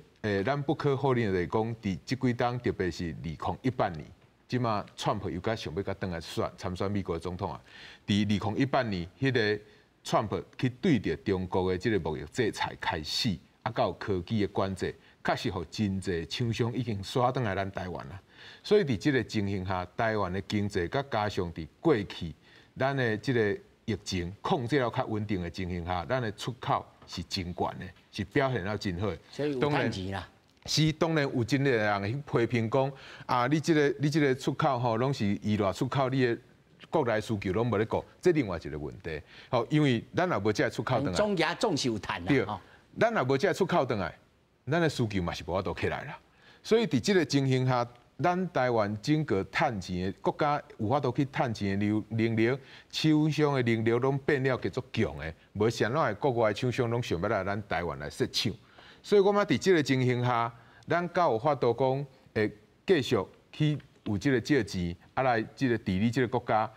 咱不可否認的就是講，佇這幾冬，特別是2018年，這馬川普又閣想欲閣轉來選參選美國總統啊。佇2018年，彼个川普去對著中國的這个貿易制裁開始，啊，閣有科技的管制，確實予真濟廠商已經徙轉來咱台灣啦。所以佇這个情形下，台灣的經濟閣加上佇過去咱的這个疫情控制了較穩定的情形下，咱的出口是真懸的，是表現了真好。所以有趁錢啦。是當然有真濟人去批評講，啊，你這个出口吼，攏是依賴出口，你的國內需求攏無咧顧，這另外一个問題。吼，因為咱若無這个出口轉來，總額總是有趁啦。對，咱若無這个出口轉來，咱的需求嘛是無法度起來啦。所以佇這个情形下，咱台灣整個趁錢的國家有法度去趁錢的能力，廠商的能力攏變了較足強的，無啥怎會國外廠商攏想欲來咱台灣來設廠。所以我感覺佇這个情形下，咱較有法度講會繼續去有這个借錢，啊來這个治理這个國家，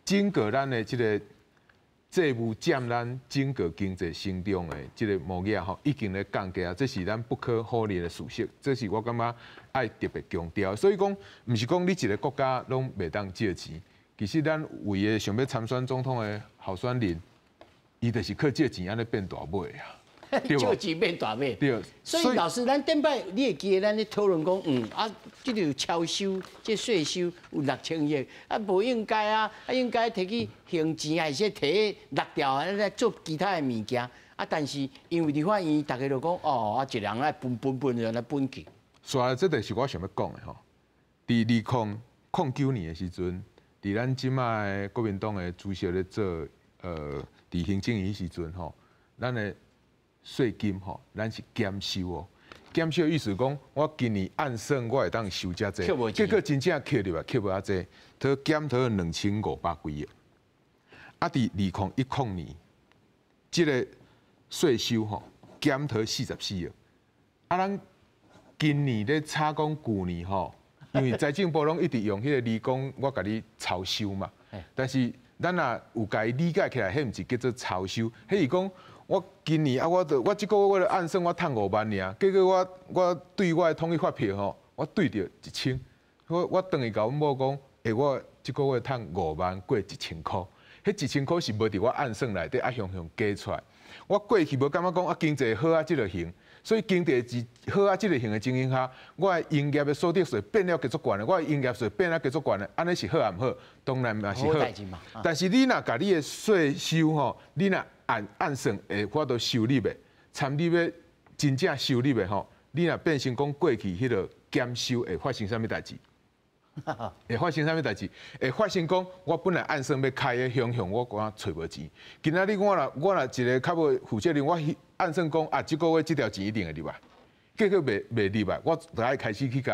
整個咱的這个債務佔咱整個經濟成長的這个模額吼，已經咧降低啊，這是咱不可否認的事實。這是我感覺愛特別強調。所以講，毋是講你一个國家攏袂當借錢，其實咱為个想欲參選總統的候選人，伊就是靠借錢按呢變大尾啊。小錢變大尾。對，所以老師，咱頂擺你會記得咱咧討論講，啊，這個超收，這稅收有6000億，啊，無應該啊，啊，應該提去還錢，還是提落掉啊，來做其他的物件。啊，但是因為立法院，大家就講，哦，啊，一人來分分分，來分去。所以這就是我想欲講的吼。佇2009年的時陣，佇咱這擺的國民黨的主席咧做，佇行政院時陣吼，咱的稅金吼，咱是減收哦。減收意思講，我今年按算我會當收遮濟，結果真正扣入來扣無遐濟，佇減佇2500幾億。啊，佇2010年，這个稅收吼減佇44億。啊，咱今年咧吵講舊年吼，因為財政部攏一直用彼個字講，我共你超收嘛。但是咱若有共伊理解起來，彼毋是叫做超收，彼是講我今年啊，我著我這個月我著按算我趁5萬爾，結果我對我的統一發票吼，我對著1000，我轉去共阮某講，欸，我這個月趁5萬過1000箍，彼1000箍是無佇我按算內底啊，雄雄加出來。我過去無感覺講啊，經濟好啊，這個型，所以經濟是好啊，這個型的情形下，我的營業的所得稅變了加足懸的，我的營業稅變了加足懸的，按呢是好抑毋好？當然嘛是好。但是你若共你的稅收吼，你若按按算會法度收入的，參你欲真正收入的吼，你若變成講過去彼个減收會發生啥物代誌？會發生啥物代誌？會發生講，我本來按算欲開的雄雄，我講揣無錢。今仔日我若一个較無負責任，我按算講啊，這个月這條錢一定會入來，結果袂入來，我就愛開始去共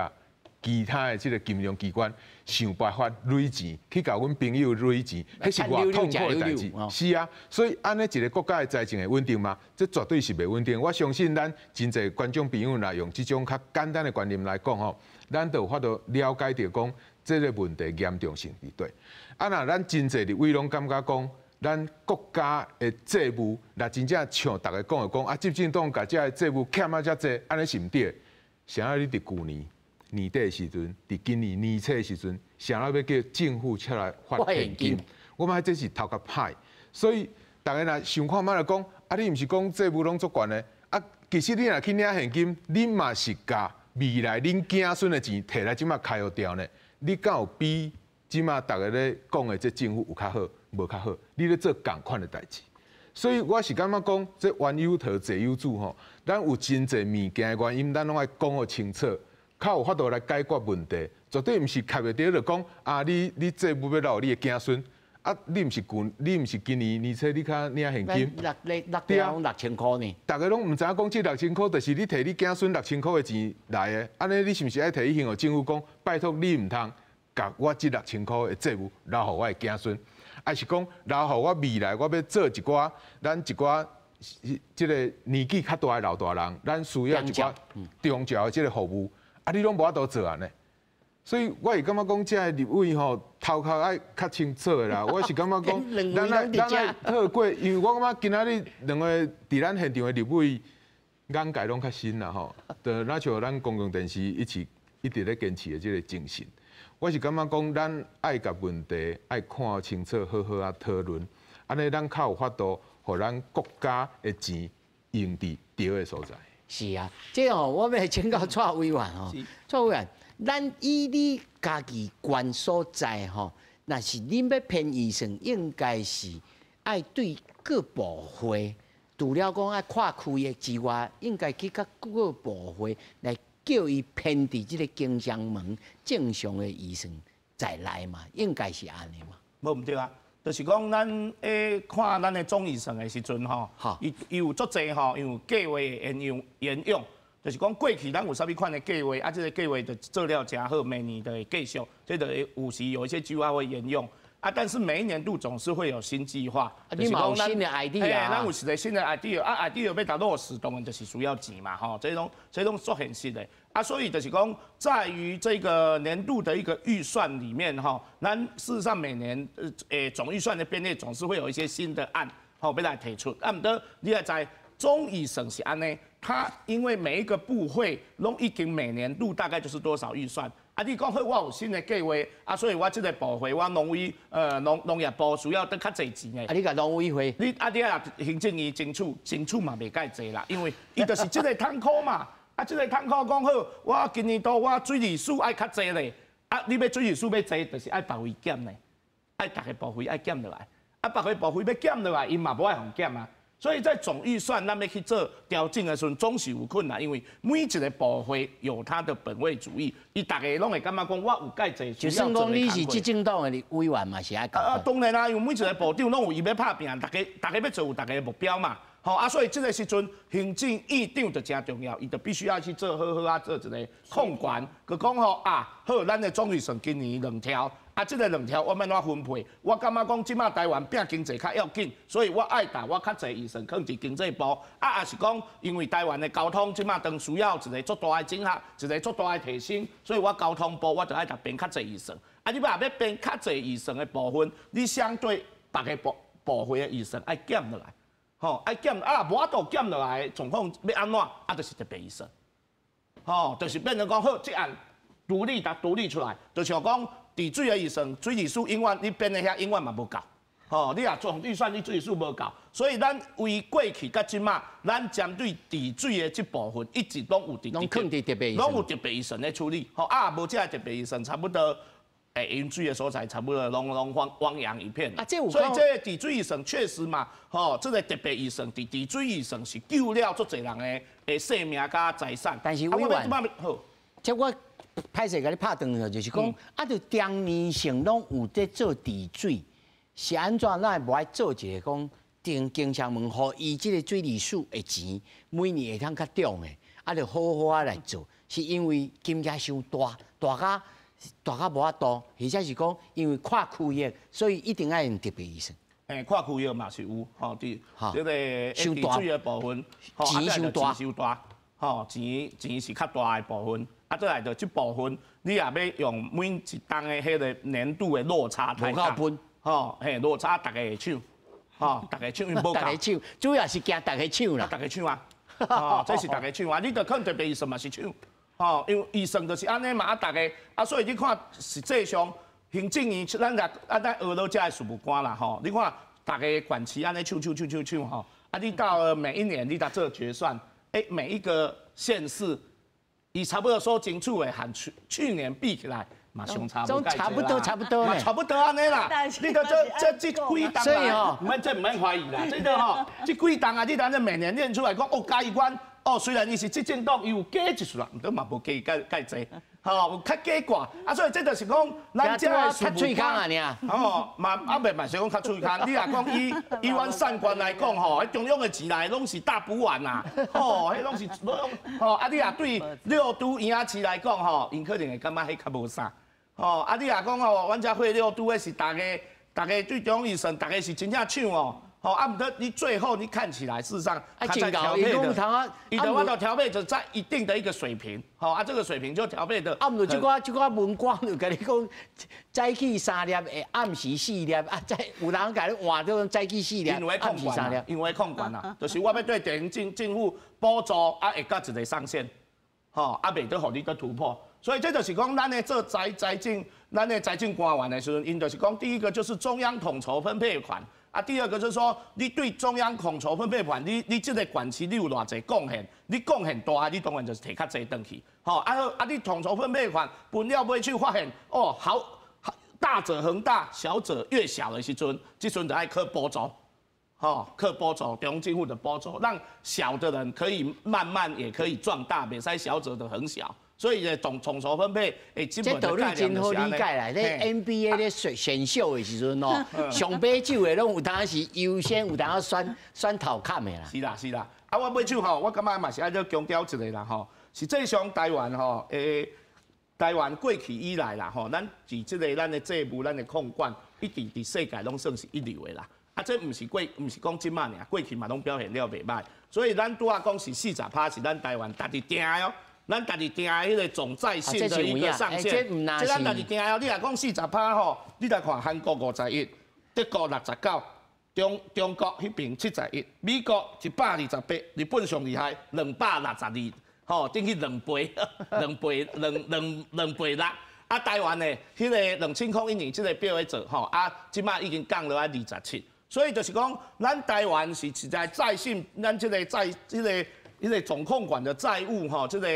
其他的這个金融機關想辦法刎錢，去共阮朋友刎錢，彼是偌痛苦的代誌。是啊，所以按呢一个國家的財政會穩定嗎？這絕對是袂穩定。我相信咱真濟觀眾朋友若用這種較簡單的觀念來講吼，咱就有法度了解著講這个問題嚴重性佇佗。啊，若咱真濟立委攏感覺講，咱國家的債務若真正像逐家講的講，啊，執政黨共這个債務欠啊遮濟，按呢是毋對的。啥你佇舊年年底的時陣，佇今年年初的時陣，啥欲叫政府出來發現金？我感覺這是頭殼歹，所以逐家若想看覓來講，啊，你毋是講債務攏足懸的？啊，其實你若去領現金，你嘛是共未來恁子孫的錢提來這馬開予掉呢？你敢有比這馬逐家咧講的這政府有較好？無較好？你咧做仝款的代誌。所以我是感覺講，這冤有頭債有主吼，咱有真濟物件的原因，咱攏愛講予清楚，較有法度來解決問題。絕對毋是卡袂著就講啊，你債務欲留予你的子孫，啊，你毋是舊，你毋是今年年初你較領現金，六六6000箍呢？逐家攏毋知影講，這六千箍就是你提你子孫六千箍的錢來的，按呢你是毋是愛提去予政府講，拜託你毋通共我這六千箍的債務留予我的子孫，抑是講留予我未來我欲做一寡咱一寡這个年紀較大的老大人，咱需要一寡長照的這个服務，啊，你攏無法度做按呢？所以我會感覺講，這个立委吼頭殼愛較清楚的啦。我是感覺講，咱愛透過，因為我感覺今仔日兩个佇咱現場的立委眼界攏較深啦吼，就若像咱公共電視一起一直咧堅持的這个精神。我是感覺講，咱愛共問題愛看清楚，好好仔討論，按呢咱較有法度，予咱國家的錢用佇對的所在。是啊，這吼我欲請教蔡委員吼，蔡委員。咱以你家己縣所在吼，若是恁欲編預算，應該是愛對各部會，除了講愛跨區域之外，應該去佮各部會來叫伊編佇這个經商門正常的預算在內嘛，應該是按呢嘛。無毋對啊，就是講咱咧看咱的總預算的時陣吼，伊伊有足濟吼，因為計劃沿用沿用。就是講過去咱有啥物款的計劃，啊，這个計劃就做了誠好，每年都會繼續，這就會有時有一些計劃會沿用。啊，但是每一年度總是會有新計劃，你嘛有新的 idea 啊，咱有一个新的 idea，啊，idea 欲共落實，當然就是需要錢嘛，吼，這攏足現實的。啊，所以就是講，在於這個年度的一個預算裡面，吼，咱事實上每年總預算的編列總是會有一些新的案，吼，欲來提出。啊，毋過你也知總預算是按呢，它因為每一個部會攏已經每年度大概就是多少預算，啊，你講好，我有新的計劃，啊，所以我這個部會，我農委，農業部需要得較濟錢的。啊，你共農委會，你啊，你啊，行政院爭取，爭取嘛袂蓋濟啦，因為伊就是這個窗口嘛。啊，這個窗口講好，我今年度我水利署愛較濟咧，啊，你欲水利署欲濟，就是愛別位減咧，愛逐个部會愛減落來，啊，別個部會欲減落來，𪜶嘛無愛予減啊。所以在總預算，咱欲去做調整的時陣，總是有困難，因為每一個部會有他的本位主義，伊逐个攏會感覺講，我有蓋濟。就算講你是執政黨的委員嘛，是愛啊，當然啦，因為每一個部長攏有伊欲拍拚，逐家逐家欲做有逐家的目標嘛。吼啊，所以這個時陣行政院長就誠重要，伊就必須要去做好好啊，做一個控管。閣講吼啊，好，咱的總預算今年兩兆。啊，這個兩條我欲按怎分配？我感覺講，這馬台灣拼經濟較要緊，所以我愛共我較濟預算囥佇經濟部。啊，也是講，因為台灣的交通這馬當需要一個足大的整合，一個足大的提升，所以我交通部我就愛共編較濟預算。啊，你欲編較濟預算的部分，你相對別个部會的預算愛減落來，吼，愛減啊，無法度減落來的狀況欲按怎？啊，就是特別預算，吼，就是變成講好，這案獨立共獨立出來，就像講。治水的預算，水利署永遠你編的遐永遠嘛無夠，吼！你若總預算你水利署無夠，所以咱為過去佮這馬，咱針對治水的這部分一直攏有佇，攏囥佇特別，攏有特別預算咧處理，吼啊，無這个特別預算，差不多，淹水的所在差不多攏攏汪汪洋一片。啊，這有所以這个治水預算確實嘛，吼，這個特別預算佇治水預算是救了足濟人的性命佮財產。但是委員，好，這我。歹勢共你拍斷去，就是講，啊，著長年性攏有佇做治水，是按怎？咱會無愛做一個講，定經常問，予伊這個水利署的錢，每年會通較重的，啊，著好好仔來做，是因為金額傷大，大甲大甲無法度，或者是講因為跨區域，所以一定愛用特別預算。欸，跨區域嘛是有，吼，佇這個治水的部分，錢傷大，錢傷大，吼，錢錢是較大的部分。啊，再來就這部分，你若欲用每一冬的彼個年度的落差太大，吼，嘿，落差逐家會搶，吼，逐家搶，因為無夠。逐家搶，主要是驚逐家搶啦。逐家搶啊，吼，這是逐家搶啊，你著看特別預算嘛是搶，吼，因為預算就是按呢嘛，啊，逐家，啊，所以你看實際上行政院咱若啊，咱學到這个事務官啦，吼，你看逐家縣市按呢搶搶搶搶搶吼，啊，你到了每一年你來做決算，欸，每一個縣市。伊差不多所爭取的，和去年比起來，嘛相差無差不多，差不多，差不多按呢啦。你著這這幾冬啊，毋免這毋免懷疑啦。這個吼，這幾冬啊，你等陣每年練出來講，哦，嘉義縣，哦，雖然伊是執政黨，伊有加一撮啦，毋過嘛無加蓋蓋濟，吼，有較加掛。啊，所以這就是講，咱這个較喙空啊，爾。吼，嘛啊袂嘛是講較喙空。你若講以阮散官來講吼，彼中央的錢來攏是大補丸啦，吼，彼攏是攏吼。啊，你若對六都營養市來講吼，𪜶可能會感覺彼較無啥。吼，啊，你若講吼，阮遮歲六都彼是逐家，逐家對中央預算，逐家是真正搶哦。吼，啊，毋過你最後你看起來，事實上，他在調配的，伊的話調配就在一定的一個水平，吼，啊，這個水平就調配的。啊，毋就這寡這寡文官就共你講，早起三粒，暗時四粒，啊，早有人共你換做早起四粒，暗時三粒。因為控管啊，就是我欲對地方政府補助啊，會到一個上限，吼，啊，袂得予你閣突破。所以這就是講，咱咧做財政，咱的財政官員的時陣，𪜶就是講，第一個就是中央統籌分配款。啊，第二個就是說，你對中央統籌分配款，你這個縣市你有偌濟貢獻，你貢獻大，你當然就是提較濟轉去，吼，啊好，啊你統籌分配款分了尾去發現，哦，好，大者恆大，小者越小的時陣，這陣就愛靠補助，吼，靠補助，中央政府的補助，讓小的人可以慢慢也可以壯大，袂使小者的很小。所以總統籌分配，欸，這道理真好理解啦。咧 NBA 咧選選秀的時陣哦，上尾手的攏有當時優先，有當選選頭坎的啦。是啦是啦，啊，我尾手吼，我感覺嘛是愛閣強調一下啦吼。實際上台灣吼，台灣過去以來啦吼，咱佇這个咱的債務、咱的控管，一直佇世界攏算是一流的啦。啊，這毋是過，毋是講這馬爾，過去嘛攏表現了袂䆀。所以咱拄仔講是40%，是咱台灣家己定的哦。咱家己定的彼個總債性的一個上限，這咱家己定的哦。你若講40%吼，你來看韓國51，德國69，中國彼邊71，美國128，日本上厲害262，吼，等於兩倍，兩倍兩兩兩倍六。啊，台灣的彼个2001年這个表咧做吼，啊，這擺已經降落來27，所以就是講，咱台灣是實在債信，咱這個債，這個總控管的債務吼，這個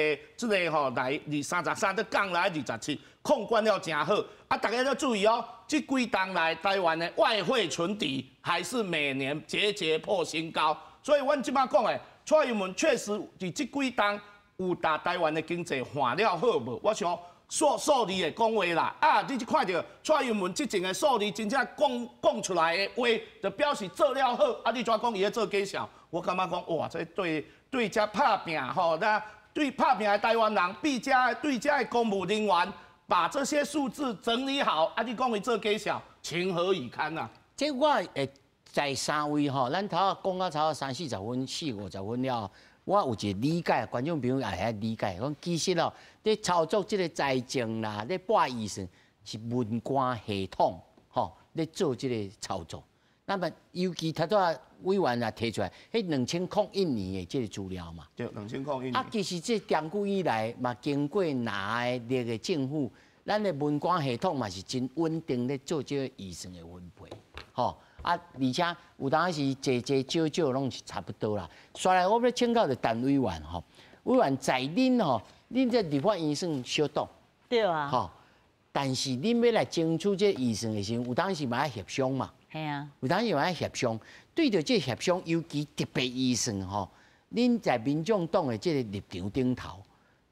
吼來33都降來27，控管了誠好。啊，大家要注意哦，這幾冬來台灣的外匯存底還是每年節節破新高，所以阮這擺講的，蔡英文確實佇這幾冬有共台灣的經濟換了好無？我想數字會講話啦，啊，你去看著蔡英文這陣的數字真正講講出來的話，就表示做了好。啊，你怎講伊咧做假笑？我感覺講哇，這對對遮拍拚吼，那對拍拚的台灣人，對遮對遮的公務人員，把這些數字整理好，啊，你講伊做假笑，情何以堪啊？這我會在三位吼，咱頭仔講到差不多三四十分、四五十分了。我有一個理解，觀眾朋友也會理解，講其實哦，咧操作這個財政啦，咧撥預算是文官系統吼咧做這個操作。那麼尤其頭拄仔委員也提出來，彼2001年的這個資料嘛。對，2001年。啊，其實這長久以來嘛，經過哪個歷個政府，咱的文官系統嘛是真穩定咧做這個預算的分配，吼。啊，而且有當時濟濟少少攏是差不多啦。煞來我欲請教著陳委員吼，委員在恁吼，恁這立法院算小黨，對啊，吼，但是恁欲來爭取這預算的時陣，有當時嘛愛協商嘛，係啊，有當時嘛愛協商。對著這協商，尤其特別預算吼，恁在民眾黨的這個立場頂頭，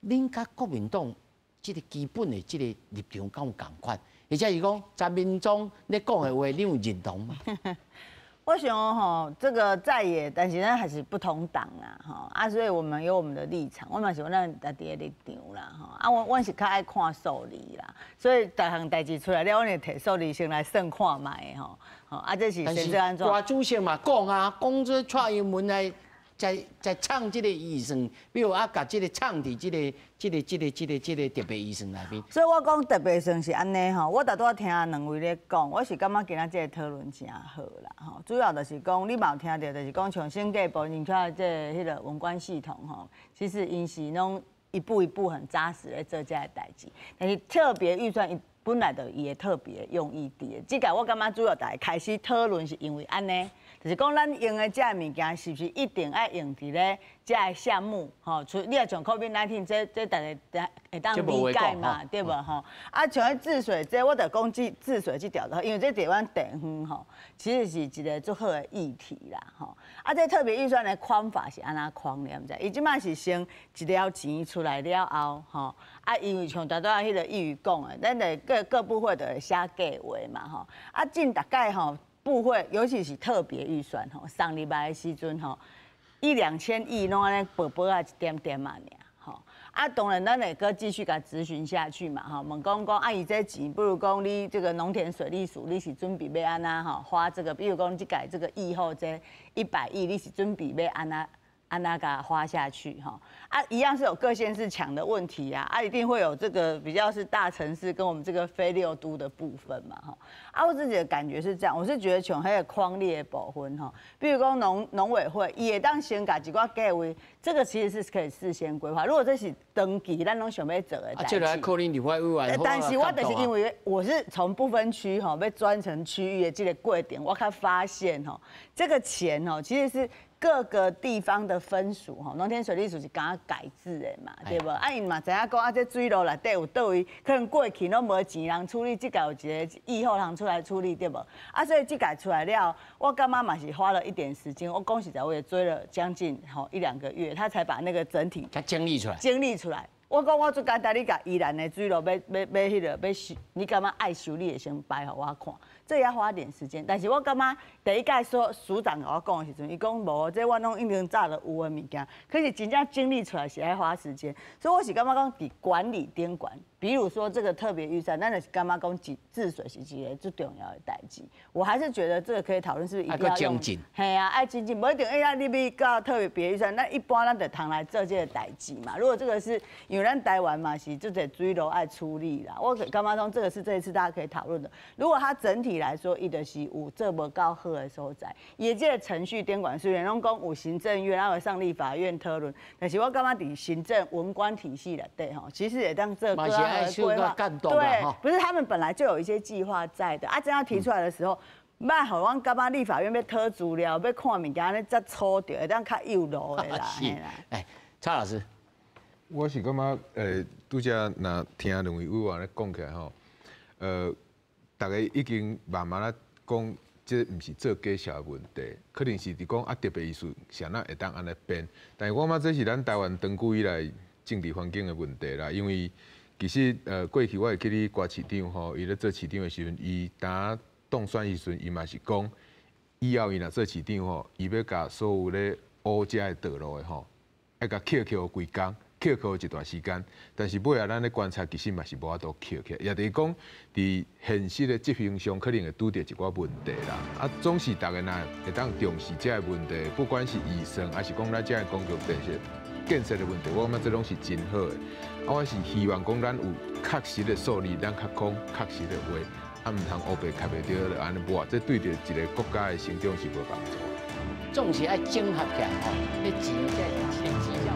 恁佮國民黨這個基本的這個立場敢有仝款？或者是講，陳明忠咧講的話，你有認同嗎？我想吼，這個在野，但是咱還是不同黨啦，吼啊，所以我們有我們的立場，我嘛是有咱家己的立場啦，吼啊，我是較愛看數字啦，所以逐項代誌出來了，我會提數字先來算看覓吼，吼啊，這是先這按怎？大主席嘛講啊，講這蔡英文來在唱這個預算，比如啊，共這個唱佇這個特別預算內面。所以我講特別預算是按呢吼，我頭拄仔聽兩位咧講，我是感覺今仔這個討論誠好啦吼。主要就是講你嘛有聽著，就是講像審計部，而且這個彼個文官系統吼，其實𪜶是攏一步一步很紮實咧做這个代誌，但是特別預算伊本來就伊的特別用意佇的。這個我感覺主要大家開始討論是因為按呢。就是講，咱用的這个物件是毋是一定愛用佇咧這个項目？吼，除你若像 COVID-19，這大家會當理解嘛，對無吼？啊，像彼治水這，我就講治水這條，因為這佇阮地方吼，其實是一個足好的議題啦，吼。啊，這特別預算的框法是按怎框，你毋知？伊這擺是先一條錢出來了後，吼，啊，因為像頭拄仔彼個議員講的，咱的各各部會都會寫計劃嘛，吼。啊，進逐擺吼。部會，尤其是特別預算吼，送入來的時陣吼，一兩千億攏按呢薄薄仔一點點仔爾吼。啊，當然咱會閣繼續共質詢下去嘛吼，問講講啊，伊這錢，比如講你這個農田水利署，你是準備欲按怎吼花這個？比如講這屆這個疫後這100億，你是準備欲按怎按怎共花下去吼？啊，一樣是有各縣市搶的問題啊，啊，一定會有這個比較是大城市跟我們這個非六都的部分嘛吼。啊，我自己的感覺是這樣，我是覺得像彼個匡列的部分吼，比如講農委會，伊會當先共一寡計劃，這個其實是可以事先規劃。如果這是長期，咱攏想欲做的。啊，這個可能立法委員。但是我就是因為我是從不分區吼，欲轉成區域的這個過程，我較發現吼，這個錢吼其實是。各個地方的分署吼，農田水利署是剛改制的嘛，對無？啊，𪜶嘛知影講啊，這水路內底有佗位可能過去攏無錢人處理，這屆有一個疫後人出來處理，對無？啊，所以這屆出來了，我感覺嘛是花了一點時間。我講實在，我也追了將近吼一兩個月，他才把那個整體整理出來。整理出來。我講我最簡單，你共宜蘭的水路欲欲欲彼個欲修，你感覺愛修，你會先擺予我看，這也要花點時間。但是我感覺第一屆說署長共我講的時陣，伊講無，這我攏已經早就有的物件，可是真正整理出來是愛花時間。所以我是感覺講佇管理頂懸，比如說這個特別預算，咱就是感覺講治水是一個最重要的代誌。我還是覺得這個可以討論，是不是一定要用？嘿啊，愛精進，無一定愛啊，你欲到特別預算，咱一般咱就通來做這個代誌嘛。如果這個是因為因為咱台灣嘛是這個水路愛處理啦。我感覺講這個是這一次大家可以討論的。如果它整體來說，伊就是有做無夠好的所在，伊這個程序監管雖然攏講有行政院，還有上立法院討論，但是我感覺佇行政文官體系內底吼，其實會當做更好的規劃。對，不是他們本來就有一些計劃在的啊，這樣提出來的時候。莫予阮感覺立法院欲討資料，欲看物件咧，才粗著，會當較幼路的啦。是，哎，蔡老師，我是感覺，拄才若聽兩位委員咧講起來吼，逐家已經慢慢仔講，這毋是做假數的問題，可能是佇講啊特別預算啥那會當按呢編，但是我感覺這是咱台灣長久以來政治環境的問題啦，因為其實過去我會記得郭市長吼，伊咧做市長的時陣，伊當當選時陣，伊嘛是講，以後伊若做市長吼，伊欲共所有咧烏遮的道路的吼，愛共抾起規工，抾起一段時間。但是尾仔咱咧觀察，其實嘛是無法度抾起，也就是講，佇現實的執行上，可能會拄著一寡問題啦。啊，總是逐家若會當重視這个問題，不管是預算，還是講咱這个公共建設的問題，我感覺這攏是真好的。啊，我是希望講咱有確實的數字，咱較講確實的話。啊，毋通烏白開袂著，就按呢抹，這對著一个國家的成長是無幫助。總是愛整合起來吼，彼錢才錢績效。